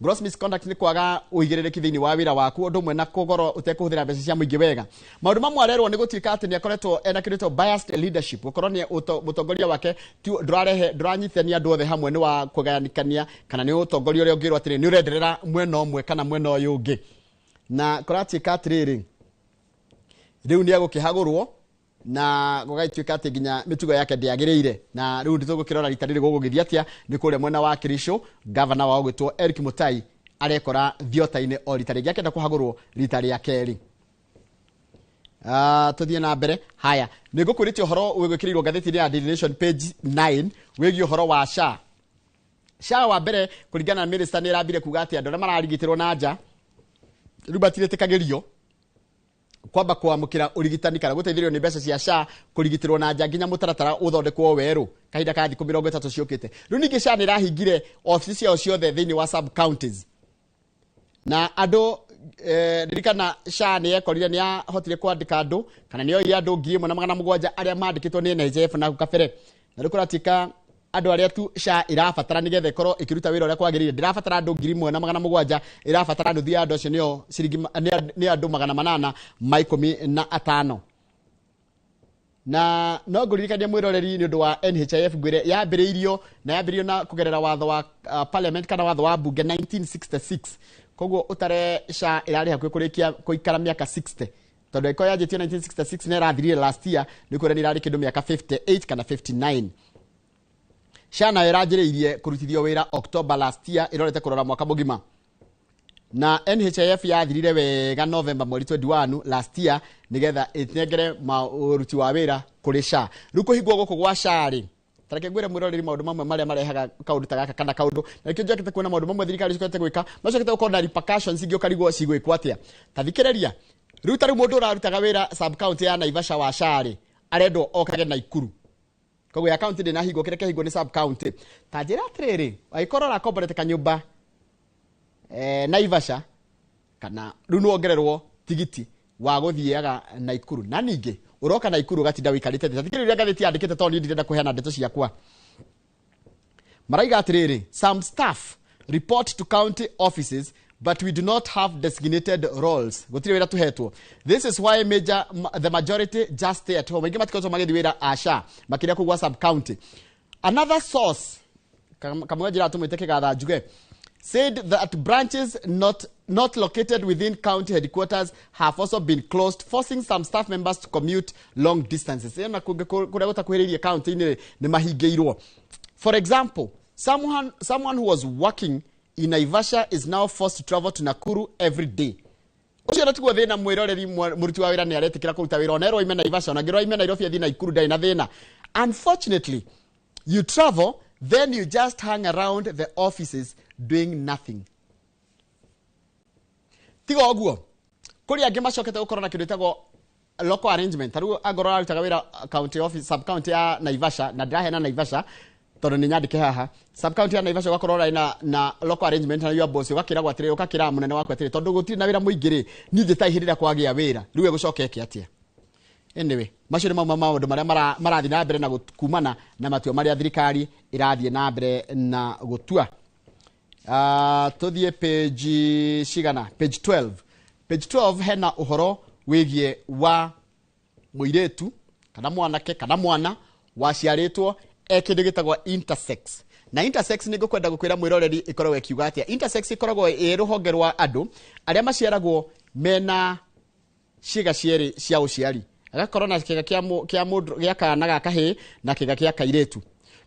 Gross misconduct nĩ kwaga ũigĩrĩrĩki thĩinĩ wa wĩra waku, ũndũ ũmwe na kũgorwo ũtekũhũthĩra mbeca cia mũingĩ wega. Maũndũ mamwe arerwo nĩ gũtuĩka atĩ nĩ akoretwo ena kĩndũ gĩtagwo biased leadership, gũkorwo nĩ mũtongoria wake ndũrarehe, ndũranyitithania andũ othe hamwe, nĩ wa kũgayanĩkania, kana nĩ ũtongoria ũrĩa ũngĩrwo atĩrĩ nĩ ũrenderera mwena ũmwe kana mwena ũyũ ũngĩ. Na kũratuĩka atĩrĩrĩ, rĩu nĩ egũkĩhagũrwo na gũgatuĩka atĩ nginya mĩtugo yake ndĩagĩrĩire. Na rĩu nĩtũgũkĩrora rita rĩrĩ gũgũgĩthiĩ atĩa. Nĩ kũrĩa mwena wa Kericho, gavana wao ũgwĩtwo Eric Mutai arekora thiota-inĩ o rita rĩngĩ, akĩenda kũhagũrwo rita rĩa kerĩ. Tũthiĩ na mbere. Haya, nĩ ngũkwĩrĩte ũhoro wĩgwĩkĩrĩirwo ngathĩti-inĩ ya Daily Nation page 9 wĩgiĩ ũhoro wa SHA. SHA wa mbere kũringana na minister nĩ ĩrambire kuga atĩ andũ arĩa mararigitĩrwo na nja rĩu matirĩtĩkagĩrio kwamba kwamũkĩra ũrigitani kana gũteithĩrĩrio nĩ mbeca cia SHA kũrigitĩrwo na nja nginya mũtaratara ũthondekwo werũ kahinda ka thikũ 30 ciũkĩte. Rĩu ningĩ SHA nĩ ĩrahingire obici ciao ciothe thĩinĩ wa sub counties, na andũ ririkana SHA nĩ yekorire nĩ yahotire kwandĩka andũ kana nĩ yoire andũ 1700 arĩa mandĩkĩtwo nĩ NHIF na hau kabere. Na rĩu kũratuĩka andũ arĩa tu SHA ĩrabatara nĩgetha ĩkorwo ĩkĩruta wĩra ũrĩa kwagĩrĩire, ndĩrabatara andũ 1700, ĩrabatara nuthu ya andũ acio nĩo ciringi nĩ andũ 815. Na no ngũririkanie mwĩroreri nĩ ũndũ wa NHIF ngwĩre yambĩrĩirio na yambĩrĩirio na kũgerera watho wa parliament kana watho wa bunge 1966. Koguo ũtare SHA ĩrarĩ hakuhĩ kũrĩkia kũikara mĩaka 60, tondũ ĩkorwo yanjĩtio 1966 na ĩrathirire last year, nĩ kuonania ĩrarĩ kĩndũ mĩaka 58 kana 59. SHA nayo ĩranjĩrĩirie kũrutithio wĩra October last year, ĩrorete kũrora mwaka mũgima. Na NHIF yathirire wega November mweri 21 last year nĩgetha ĩnengere ũruti wa wĩra kũrĩ SHA. Rĩu kũhingwo gũkũ gwa SHA rĩ, ta reke ngwĩre mwĩroreri maũndũ mamwe marĩa marehaga kaũndũ ta gaka kana kaũndũ, na nĩkĩo njakĩte kuona maũndũ mamwe thirikari cikoretwo gwĩka, macokete gũkorwo na repercussions ingĩ ũkarigwo cigwĩkwo atĩa. Ta thikĩrĩria, rĩu ta rĩu mũndũ ũrarutaga wĩra sub county ya Naivasha wa SHA rĩ, arendwo okage Naikuru. Koguo ya county ndĩnahingwo, kĩrĩa kĩahingwo nĩ sub county. Ta njĩra atĩrĩrĩ, angĩkorwo ũrakomborete kanyũmba Naivasha, kana rĩu nĩwongererwo tigiti wa gũthiaga Naikuru, na ningĩ ũroka Naikuru ũgatinda wĩikarĩte thĩ. Ta thikĩrĩria ngathĩti yandĩkĩte, tondũ niĩ ndirenda kũheana ndeto ciakwa. Maraiga atĩrĩrĩ, some staff report to county offices but we do not have designated roles. Gũtirĩ wĩra tũhetwo. This is why the majority just stay at home. Aingĩ matikoretwo magĩthiĩ wĩra aca, makĩria kũu gwa sub county. Another source, kamwe njĩra tũmwĩte kĩgatha njuge, said that branches not located within county headquarters have also been closed, forcing some staff members to commute long distances. Ĩyo na kũngĩ kũrĩa gũtakuhĩrĩirie county-inĩ nĩ mahingĩirwo. For example, someone who was working in Naivasha is now forced to travel to Nakuru every day. Ũcio natiguo thĩna, mwĩroreri, mũruti wa wĩra nĩ aretĩkĩra kũruta wĩra ona erwo oime Naivasha, ona angĩrwo oime Nairobi athiĩ Nakuru ndarĩ na thĩna. Unfortunately, you travel, then you just hang around the offices doing nothing. Tiga ũguo, kũrĩ angĩ macokete gũkorwo na kĩndũ gĩtagwo local arrangement. Ta rĩu angorwo ararutaga wĩra county office, sub county ya Naivasha, na ndĩraheana Naivasha tondũ nĩ nyandĩke haha, sub county ya Naivasha, ũgakorwo ũrarĩ na local arrangement na your boss, ũgakĩragwo atĩrĩrĩ, ũgakĩra mũnene waku atĩrĩrĩ, tondũ gũtirĩ na wĩra mũingĩ rĩ, niĩ njĩta hĩndĩ ĩrĩa kwagĩa wĩra, rĩu egũcoka eke atĩa? Anyway, macio nĩ mamwe ma maũndũ marĩa marathiĩ na mbere na kumana na matua marĩa thirikari ĩrathiĩ na mbere na gũtua. Tũthiĩ page cigana? Page 12. Page 12 hena ũhoro wĩgiĩ wa mũirĩtu kana mwanake kana mwana waciarĩtwo e kĩndũ gĩtagwo intersex. Na intersex nĩ ngũkwenda gũkwĩra, mwĩroreri, ĩkoragwo ĩkiuga atĩa. Intersex ĩkoragwo ĩ rũhonge rwa andũ arĩa maciaragwo mena ciĩga cierĩ cia ũciari, agakorwo na kĩga kĩa mũndũ gĩa kana ga kahĩĩ na kĩga kĩa kairĩtu.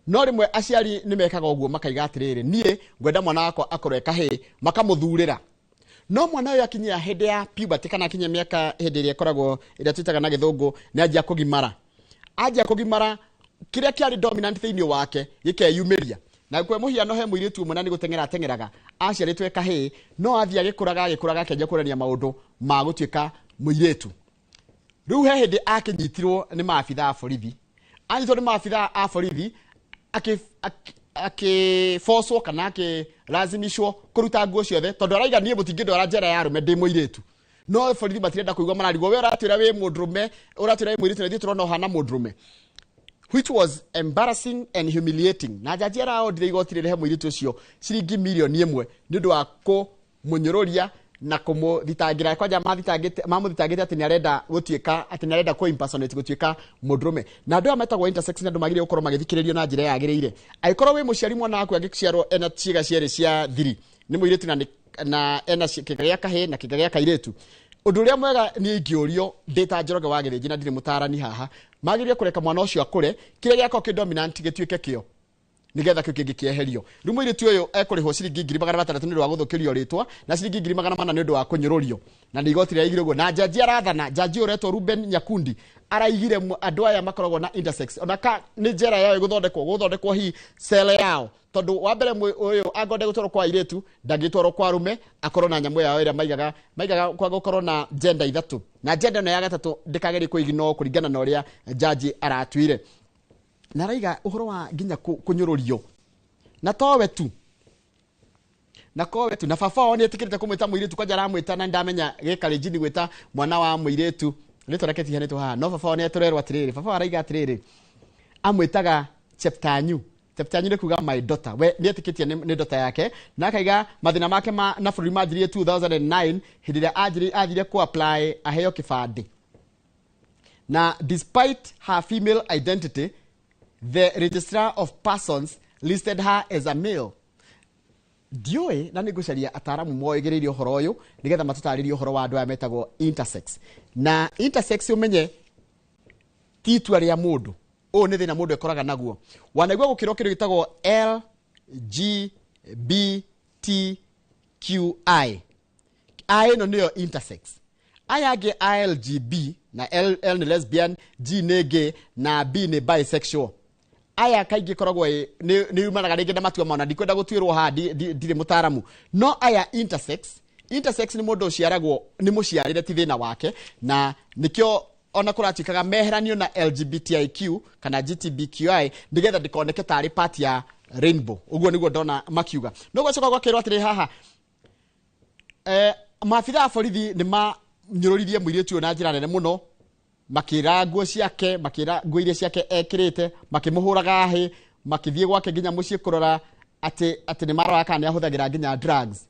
No rĩmwe aciari nĩ mekaga ũguo, makaiga atĩrĩrĩ, niĩ ngwenda mwana wakwa akorwo e kahĩĩ, makamũthurĩra. No mwana ũyũ akinyia hĩndĩ ya puberty, kana akinyia mĩaka hĩndĩ ĩrĩa ĩkoragwo ĩrĩa twĩtaga na gĩthũngũ nĩ anjia kũgimara, anjia kũgimara, kĩrĩa kĩarĩ dominant thĩinĩ wake gĩkeyumĩria. Na kwa mũhiano, he mũirĩtu ũmwe na nĩ gũteng'era ateng'eraga, aciarĩtwo e kahĩĩ, no athiĩ agĩkũraga agĩkũraga, akĩanjia kuonania maũndũ ma gũtuĩka mũirĩtu. Rĩu he hĩndĩ akĩnyitirwo nĩ maabitha a borithi. Anyitwo nĩ maabitha a borithi, akĩbocwo kana akĩlazimishwo kũruta nguo ciothe, tondũ araiga, niĩ mũtingĩndwara njera ya arũme ndĩ mũirĩtu. No borithi matirenda kũigua, mararigwo, we ũratwĩra wĩ mũndũrũme, ũratwĩra wĩ mũirĩtu, na ithuĩ tũrona ũhana mũndũrũme, which was embarrassing and humiliating. Na jaji araondire igoti rĩrehe mũirĩtu ũcio ciringi mirioni 1 nĩ ũndũ wa kũmũnyũrũria na kũmũthitangĩra, kwanja mamũthitangĩte atĩ nĩ arenda gũtuĩka, atĩ nĩ arenda kũ impersonate gũtuĩka mũndũrũme. Na andũ aya metagwo intersex nĩ andũ magĩrĩire gũkorwo magĩthikĩrĩrio na njĩra yagĩrĩire. Angĩkorwo wĩ mũciari, mwana waku angĩciarwo ena ciĩga cierĩ cia thiri, nĩ mũirĩtu na ena kĩga gĩa kahĩĩ na kĩga gĩa kairĩtu, ũndũ ũrĩa mwega niĩ ingĩũrio ndĩ ta Njoroge wa Gĩthĩnji, na ndirĩ mũtarani haha, magĩrĩire kũreka mwana ũcio akũre, kĩrĩa gĩakorwo kĩ dominant gĩtuĩke kĩo, nigetha kĩu kĩngĩ kĩeherio. Rĩu mũirĩtu ũyũ ekũrĩhwo ciringi 600,000 nĩ ũndũ wa gũthũkĩrio rĩtwa, na ciringi 400,000 nĩ ũndũ wa kũnyũrũrio, na nĩ igoti rĩraigire ũguo. Na jaji arathana, jaji ũretwo Ruben Nyakundi araigire andũ aya makoragwo na intersex, ona ka nĩ njera yao ĩgũthondekwo, gũthondekwo hi cell yao, tondũ wa mbere ũyũ angĩenda gũtwarwo kwa airĩtu ndangĩtwarwo kwa arũme, akorwo na nyamũ yao ĩrĩa maigaga kwa gũkorwo na gender ithatũ, na gender ĩno ya gatatũ ndĩkagerie kũignore kũringana na ũrĩa jaji aratuire. Na araiga ũhoro wa nginya kũnyũrũrio, na towe tu, na kowe tu, na baba wao nĩ etĩkĩrĩte kũmwĩta mũirĩtu, kwanja aramwĩta, na ndamenya gĩkarĩnjini gwĩta mwana wa mũirĩtu, rĩtwa rĩake tihanĩtwo haha, no baba wao nĩ atũrerwo atĩrĩrĩ, baba wao araiga atĩrĩrĩ, amwĩtaga Cheptanyu. Cheptanyu nĩ kuga my daughter, we nĩ etĩkĩtie nĩ daughter yake. Na akaiga mathĩna make na bũrũri manjirie 2009, hĩndĩ ĩrĩa athire kũ apply aheo kĩbandĩ, na despite her female identity, the registrar of persons listed her as a male. Ndiũĩ, na nĩ ngũcaria ataaramu moĩgĩrĩire ũhoro ũyũ nĩgetha matũtarĩrie ũhoro wa andũ aya metagwo intersex. Na intersex, ũmenye ti itua rĩa mũndũ, ũyũ nĩ thĩna mũndũ ekoraga naguo. Wanaigua gũkĩrwo kĩndũ gĩtagwo LGBTQI, I ĩno nĩyo intersex. Aya angĩ LGB, na L, L nĩ lesbian, G nĩ gay na B nĩ bisexual. Aya kaingĩ koragwo nĩ yumanaga rĩngĩ na matua mao, na ndikwenda gũtuĩrwo haha, ndirĩ mũtaaramu. No aya intersex, intersex nĩ mũndũ ũciaragwo nĩ mũciarĩre, ti thĩna wake, na nĩkĩo ona kũratuĩkaga meheranio na LGBTIQ kana GTBQI nĩgetha ndĩkoneke tarĩ part ya rainbow. Ũguo nĩguo ndona makiuga. No gwacoka gwakĩrwo atĩrĩ haha, maabitha a borithi nĩ manyũrũririe mũirĩtu ũyũ na njĩra nene mũno, makĩra nguo ciake, makĩra nguo iria ciake ekĩrĩte, makĩmũhũraga hĩ, makĩthiĩ gwake nginya mũciĩ kũrora atĩ nĩ maroraga kana nĩ ahũthagĩra nginya drugs.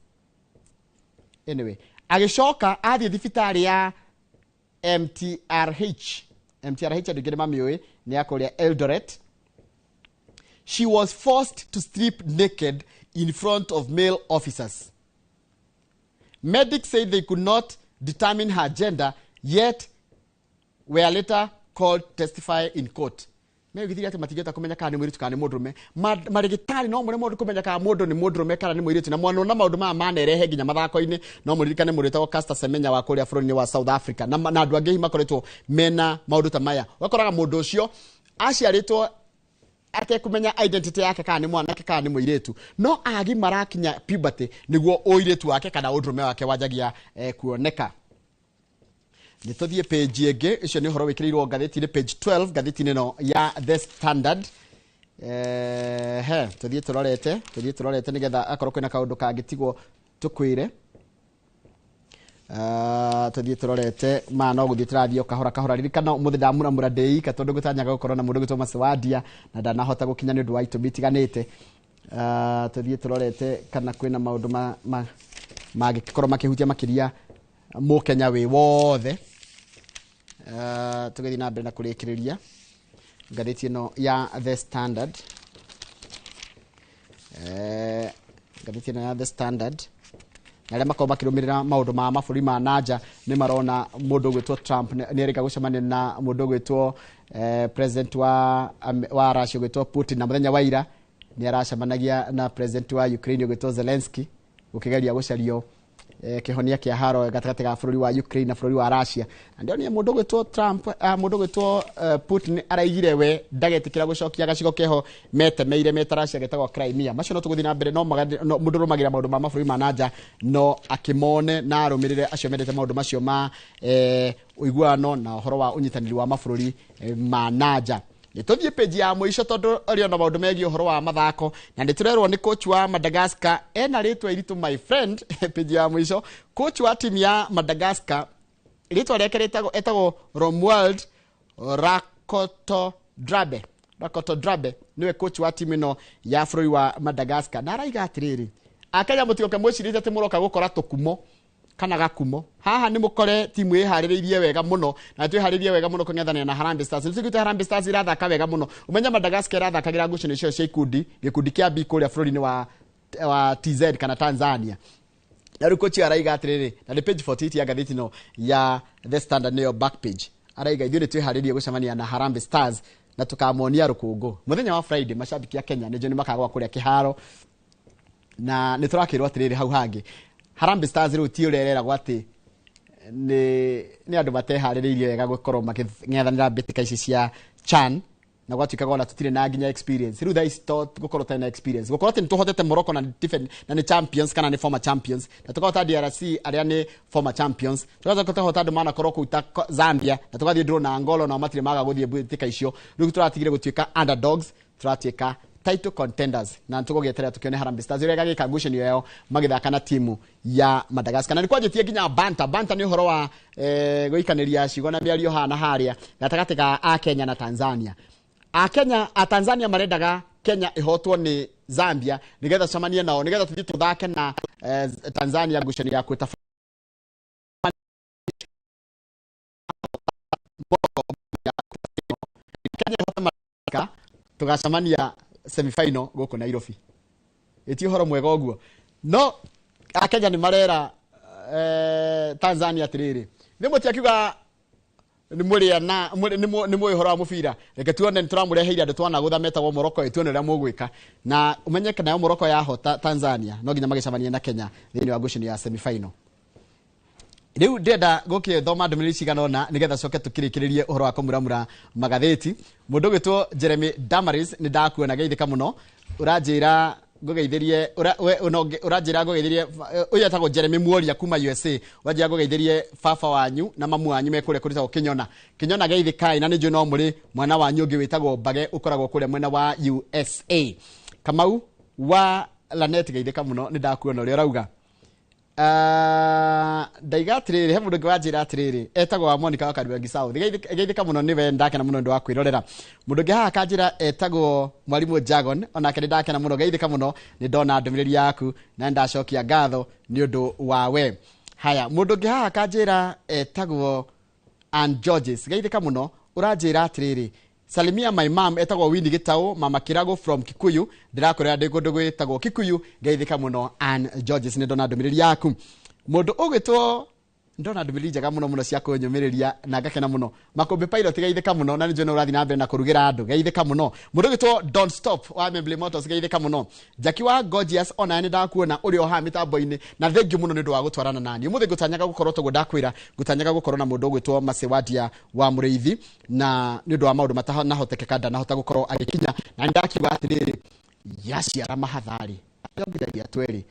Anyway, agĩcoka athiĩ thibitarĩ ya MTRH andũ aingĩ nĩ mamĩũĩ, nĩ ya kũrĩa Eldoret. She was forced to strip naked in front of male officers. Medics say they could not determine her gender, yet were later called to testify in court. Megithire atĩ matingĩhota kũmenya kana nĩ mũirĩtu kana nĩ mũndũrũme. Marĩgĩtarĩ no mũremwo kũmenya kana mũndũ nĩ mũndũrũme kana nĩ mũirĩtu, na mwana na maũndũ maya manerehe nginya mathako-inĩ. No mũririkane mũndũ wĩtagwo Caster Semenya wa kũrĩa bũrũri-inĩ wa South Africa, na andũ angĩ hihi makoretwo mena maũndũ ta maya. Ũgakoraga mũndũ ũcio aciarĩtwo atekũmenya identity yake kana nĩ mwanake kana nĩ mũirĩtu, no agimara akinya puberty nĩguo ũirĩtu wake kana ũndũrũme wake wanjagia kuoneka. Nĩ tũthiĩ page ĩngĩ, ũcio nĩ ũhoro wĩkĩrĩirwo ngathĩti-inĩ page 12 ngathĩti-inĩ ĩno ya The Standard. Tũthiĩ tũrorete nĩgetha akorwo kwĩna kaũndũ kangĩtigwo tũkwĩre. Tũthiĩ tũrorete ma no gũthiĩ tũrathiĩ o kahora kahora. Ririkana ũmũthĩ ndamuramura ndĩika tondũ ngũtanyaga gũkorwo na mũndũ ũgwĩtwo Macewadia na ndanahota gũkinya nĩ ũndũ wa itũmi itiganĩte. Tũthiĩ tũrorete kana kwĩna maũndũ mangĩkorwo makĩhutia makĩria mũkenya wĩ wothe. Tũgĩthiĩ na mbere na kũrĩkĩrĩria ngathĩti ĩno ya The Standard. Ngathĩti ĩno ya The Standard, na arĩa makorwo makĩrũmĩrĩra maũndũ ma mabũrũri ma nanja nĩ marona mũndũ ũgwĩtwo Trump nĩ erĩga gũcemania na mũndũ ũgwĩtwo president wa Russia ũgwĩtwo Putin, na mũthenya wa ira nĩ aracemanagia na president wa Ukraine ũgwĩtwo Zelensky gũkĩgeria gũcario kĩhonia kĩa haro gatagatĩ ga bũrũri wa Ukraine na bũrũri wa Russia. Na ndĩronire mũndũ ũgwĩtwo Trump, mũndũ ũgwĩtwo Putin araigire we ndagetĩkĩra gũcokia gacigo keho metemeire meta Russia getagwo Crimea. Macio no tũgũthiĩ na mbere, no mũndũ ũrũmagĩrĩra maũndũ ma mabũrũri ma nanja no akĩmone na arũmĩrĩre acio mendete maũndũ macio ma ũiguano na ũhoro wa ũnyitanĩri wa mabũrũri ma nanja. Nĩ tũthiĩ page ya mũico tondũ rĩo na maũndũ megiĩ ũhoro wa mathako, na nĩ tũrerwo nĩ coach wa Madagascar ena rĩtwa iritũ my friend. Page ya mũico, coach wa timu ya Madagascar rĩtwa rĩake etagwo Romuald Rakotodrabe. Rakotodrabe niwe coach wa timu ĩno ya bũrũri wa Madagascar, na araiga atĩrĩrĩ, Akenya mũtigoke mwĩcirĩtie atĩ mũroka gũkora tũkumo kana gakumo. Haha nĩ mũkore timu ĩharĩrĩirie wega mũno, na twĩharĩrie wega mũno kũng'ethanĩra na Harambee Stars. Nĩ tũiguĩte Harambee Stars irathaka wega mũno. Ũmenye Madagascar irathakagĩra ngucanio icio cia ikundi, gĩkundi kĩa B kũrĩa bũrũri-inĩ wa TZ kana Tanzania. Na rĩu kochi araiga atĩrĩrĩ, na nĩ page 48 ya ngathĩti ĩno ya The Standard nĩyo back page. Araiga ithuĩ nĩ twĩharĩrie gũcemania na Harambee Stars na tũkamonia rũkũngũ. Mũthenya wa Friday mashabiki a Kenya nĩnjũĩ nĩ makagwa kũrĩa kĩharo, na nĩ tũrakĩrwo atĩrĩrĩ hau hangĩ Harambee Stars rĩu ti ũrĩa ĩreragwo atĩ nĩ andũ mateharĩrĩirie wega gũkorwo makĩng'ethanĩra mbĩtĩka ici cia CHAN, na gwatuĩkaga ona tũtirĩ na nginya experience. Rĩu thaa ici to gũkorwo tũtarĩ na experience, gũkorwo atĩ nĩ tũhotete Morocco na nĩ champions kana nĩ former champions, na tũkahota DRC arĩa nĩ former champions, tũgacoka tũkahota andũ manakorwo kũu ta Zambia, na tũgathiĩ draw na Angola, nao matirĩ maga gũthiĩ mbĩtĩka icio. Rĩu tũratigire gũtuĩka underdogs, tũratuĩka title contenders, na tũgũgĩeterera tũkĩone Harambee Stars ũrĩa ĩgagĩka ngucanio yao magĩthaka na timu ya Madagascar. Na nĩ kwanjĩtie nginya banta nĩ ũhoro wa gũikanĩria ciugo na mĩario haha na harĩa gatagatĩ ga Akenya na Tanzania. Akenya a Tanzania marendaga Kenya ihotwo nĩ Zambia nĩgetha tũcemanie nao, nĩgetha tũthiĩ tũthake na Tanzania ngucanio ya kwĩta Kenya ihote Madagascar, tũgacemania semi-final gũkũ Nairobi. Ĩti ũhoro mwega ũguo. No Akenya nĩ marera Tanzania atĩrĩrĩ, nĩ mũtiakiuga nĩ mũrĩa na nĩ mũĩ ũhoro wa mũbira, reke tuone nĩ tũramũreheire andũ twanagũtha metagwo Morocco, tuone ũrĩa mũgwĩka. Na ũmenye nayo Morocco yahota Tanzania no nginya magĩcemanie na Kenya thĩinĩ wa ngucanio ya semi-final. Rĩu ndĩrenda gũkĩthoma ndũmĩrĩri cigana ũna nĩgetha coke tũkĩrĩkĩrĩrie ũhoro wa kũmuramura magathĩti. Mũndũ ũgwĩtwo Jeremy Damaris nĩ ndakuona geithĩka mũno, ũranjĩra Ngũgeithĩrie ũranjĩra ngũgeithĩrie ũyũ etagwo Jeremy Muoria kuma USA. Ũranjĩra ngũgeithĩrie baba wanyu na mamu wanyu me kũrĩa kũrĩtagwo Kĩnyona. Kĩnyona geithĩkai, na nĩ njũĩ no mũrĩ mwana wanyu ũngĩ wĩtagwo Mbage ũkoragwo kũrĩa mwena wa USA. Kamau wa Lanet, geithĩka mũno, nĩ ndakuona ũrĩa ũrauga. Ndaiga atiriri, he mundu ũngĩ wanjĩra atiriri, etagwo wa Monica wa Kariobangi South. Geithĩka mũno, nĩwe ndakena mũno nĩ ũndũ wa kwĩrorera. Mũndũ ũngĩ haha akanjĩra etagwo Mwarimũ Jagon, onake nĩ ndakena mũno, geithĩka mũno, nĩ ndona ndũmĩrĩri yaku na nĩ ndacokia ngatho nĩ ũndũ wa we. Haya, mũndũ ũngĩ haha akanjĩra etagwo Ann Georges, geithĩka mũno, ũranjĩra atĩrĩrĩ, salimia my mom etagwo Winnie Gitau, mama Kirago from Kikuyu, ndĩrakorera ndĩ kũndũ gwĩtagwo Kikuyu. Geithĩka mũno Ann Georges, nĩ ndona ndũmĩrĩri yaku. Mũndũ ũgwĩtwo, ndona ndũmĩrĩri njega mũno mũno cia kũnyũmĩrĩria na ngakena mũno. Makũmbĩ Pilot, geithĩka mũno, na nĩ njũĩ no ũrathiĩ na mbere na kũrugĩra andũ, geithĩka mũno. Mũndũ ũgwĩtwo Don't Stop wa Membley Motors, geithĩka mũno. Jackie wa Gorgeous, ona nĩ ndakuona ũrĩ o haha mĩtambo-inĩ, na thengiũ mũno nĩ ũndũ wa gũtwarana nani ũmũthĩ. Ngũtanyaga gũkorwo toguo ndakwĩra, ngũtanyaga gũkorwo na mũndũ ũgwĩtwo Masewadia wa Mũrĩithi, na nĩ ũndũ wa maũndũ matanahotekeka ndanahota gũkorwo agĩkinya, na nĩ ndakiuga atĩrĩrĩ, yaciara mahatharĩ yongithagia twerĩ,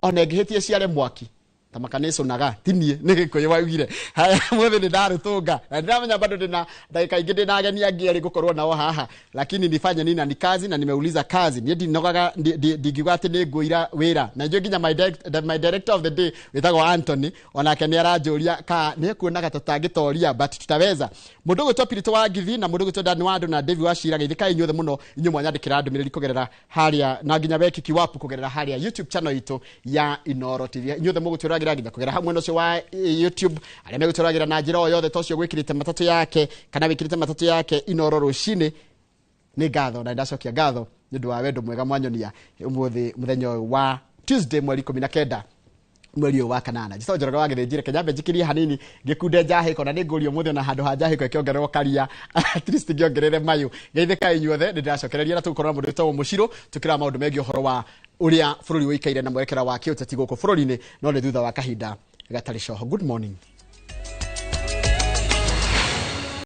ona ĩngĩhĩtie ciare mwaki ta makanĩcũnaga tinie nĩ Gĩkũyũ waugire. Haya, mũthĩ nĩ ndarũtũnga na ndĩramenya bado ndĩna ndagĩka ingĩ, ndĩna ageni angĩ erĩ ngũkorwo nao haha, lakini nifanye nini na ni kazi na nimeuliza kazi. Niĩ ndinogaga, ndingiuga atĩ nĩ ngũira wĩra, na njũĩ nginya my director of the day wĩtagwo Anthony, onake nĩ aranjũria ka nĩ ekuonaga tũtangĩtoria, but tutaweza. Mũndũ ũgwĩtwo Pirito wa Ngithi na mũndũ ũgwĩtwo Dan Wando na David wa Cira, geithĩkai inyuothe mũno, inyuĩ mwanyandĩkĩra ndũmĩrĩri kũgerera harĩa, na nginya wekiki wapu kũgerera harĩa YouTube channel itũ ya Inoro TV. Inyuothe mũgũtwĩragĩra nginya kũgerera hau mwena ũcio wa YouTube, arĩa megũtwĩragĩra na njĩra o yothe ta ũcio gwĩkĩrĩte matatũ yake kana wĩkĩrĩte matatũ yake Inoro rũcinĩ, nĩ ngatho na ndacokia ngatho nĩ ũndũ wa wendo mwega mwanyonia ũmũthĩ mũthenya ũyũ wa Tuesday, mweri 19, mweri ũyũ wa kanana. Njĩtagwo Njoroge wa Gĩthĩnjire. Kenya mbe njikĩrie hanini ngĩkunde njahĩko, na nĩ ngũrio ũmũthĩ ona handũ ha njahĩko ĩkĩongererwo karia, at least ngĩongerere mayũ. Geithĩkai inyuothe, nĩ ndĩracokereria na tũgũkorwo na mũndũ wĩtagwo Mũcirũ tũkĩrora maũndũ megiĩ ũhoro wa ũrĩa bũrũri ũikaire na mwerekera wa kĩũteti gũkũ bũrũri-inĩ, no nĩ thutha wa kahinda gatarĩ coho. Good morning.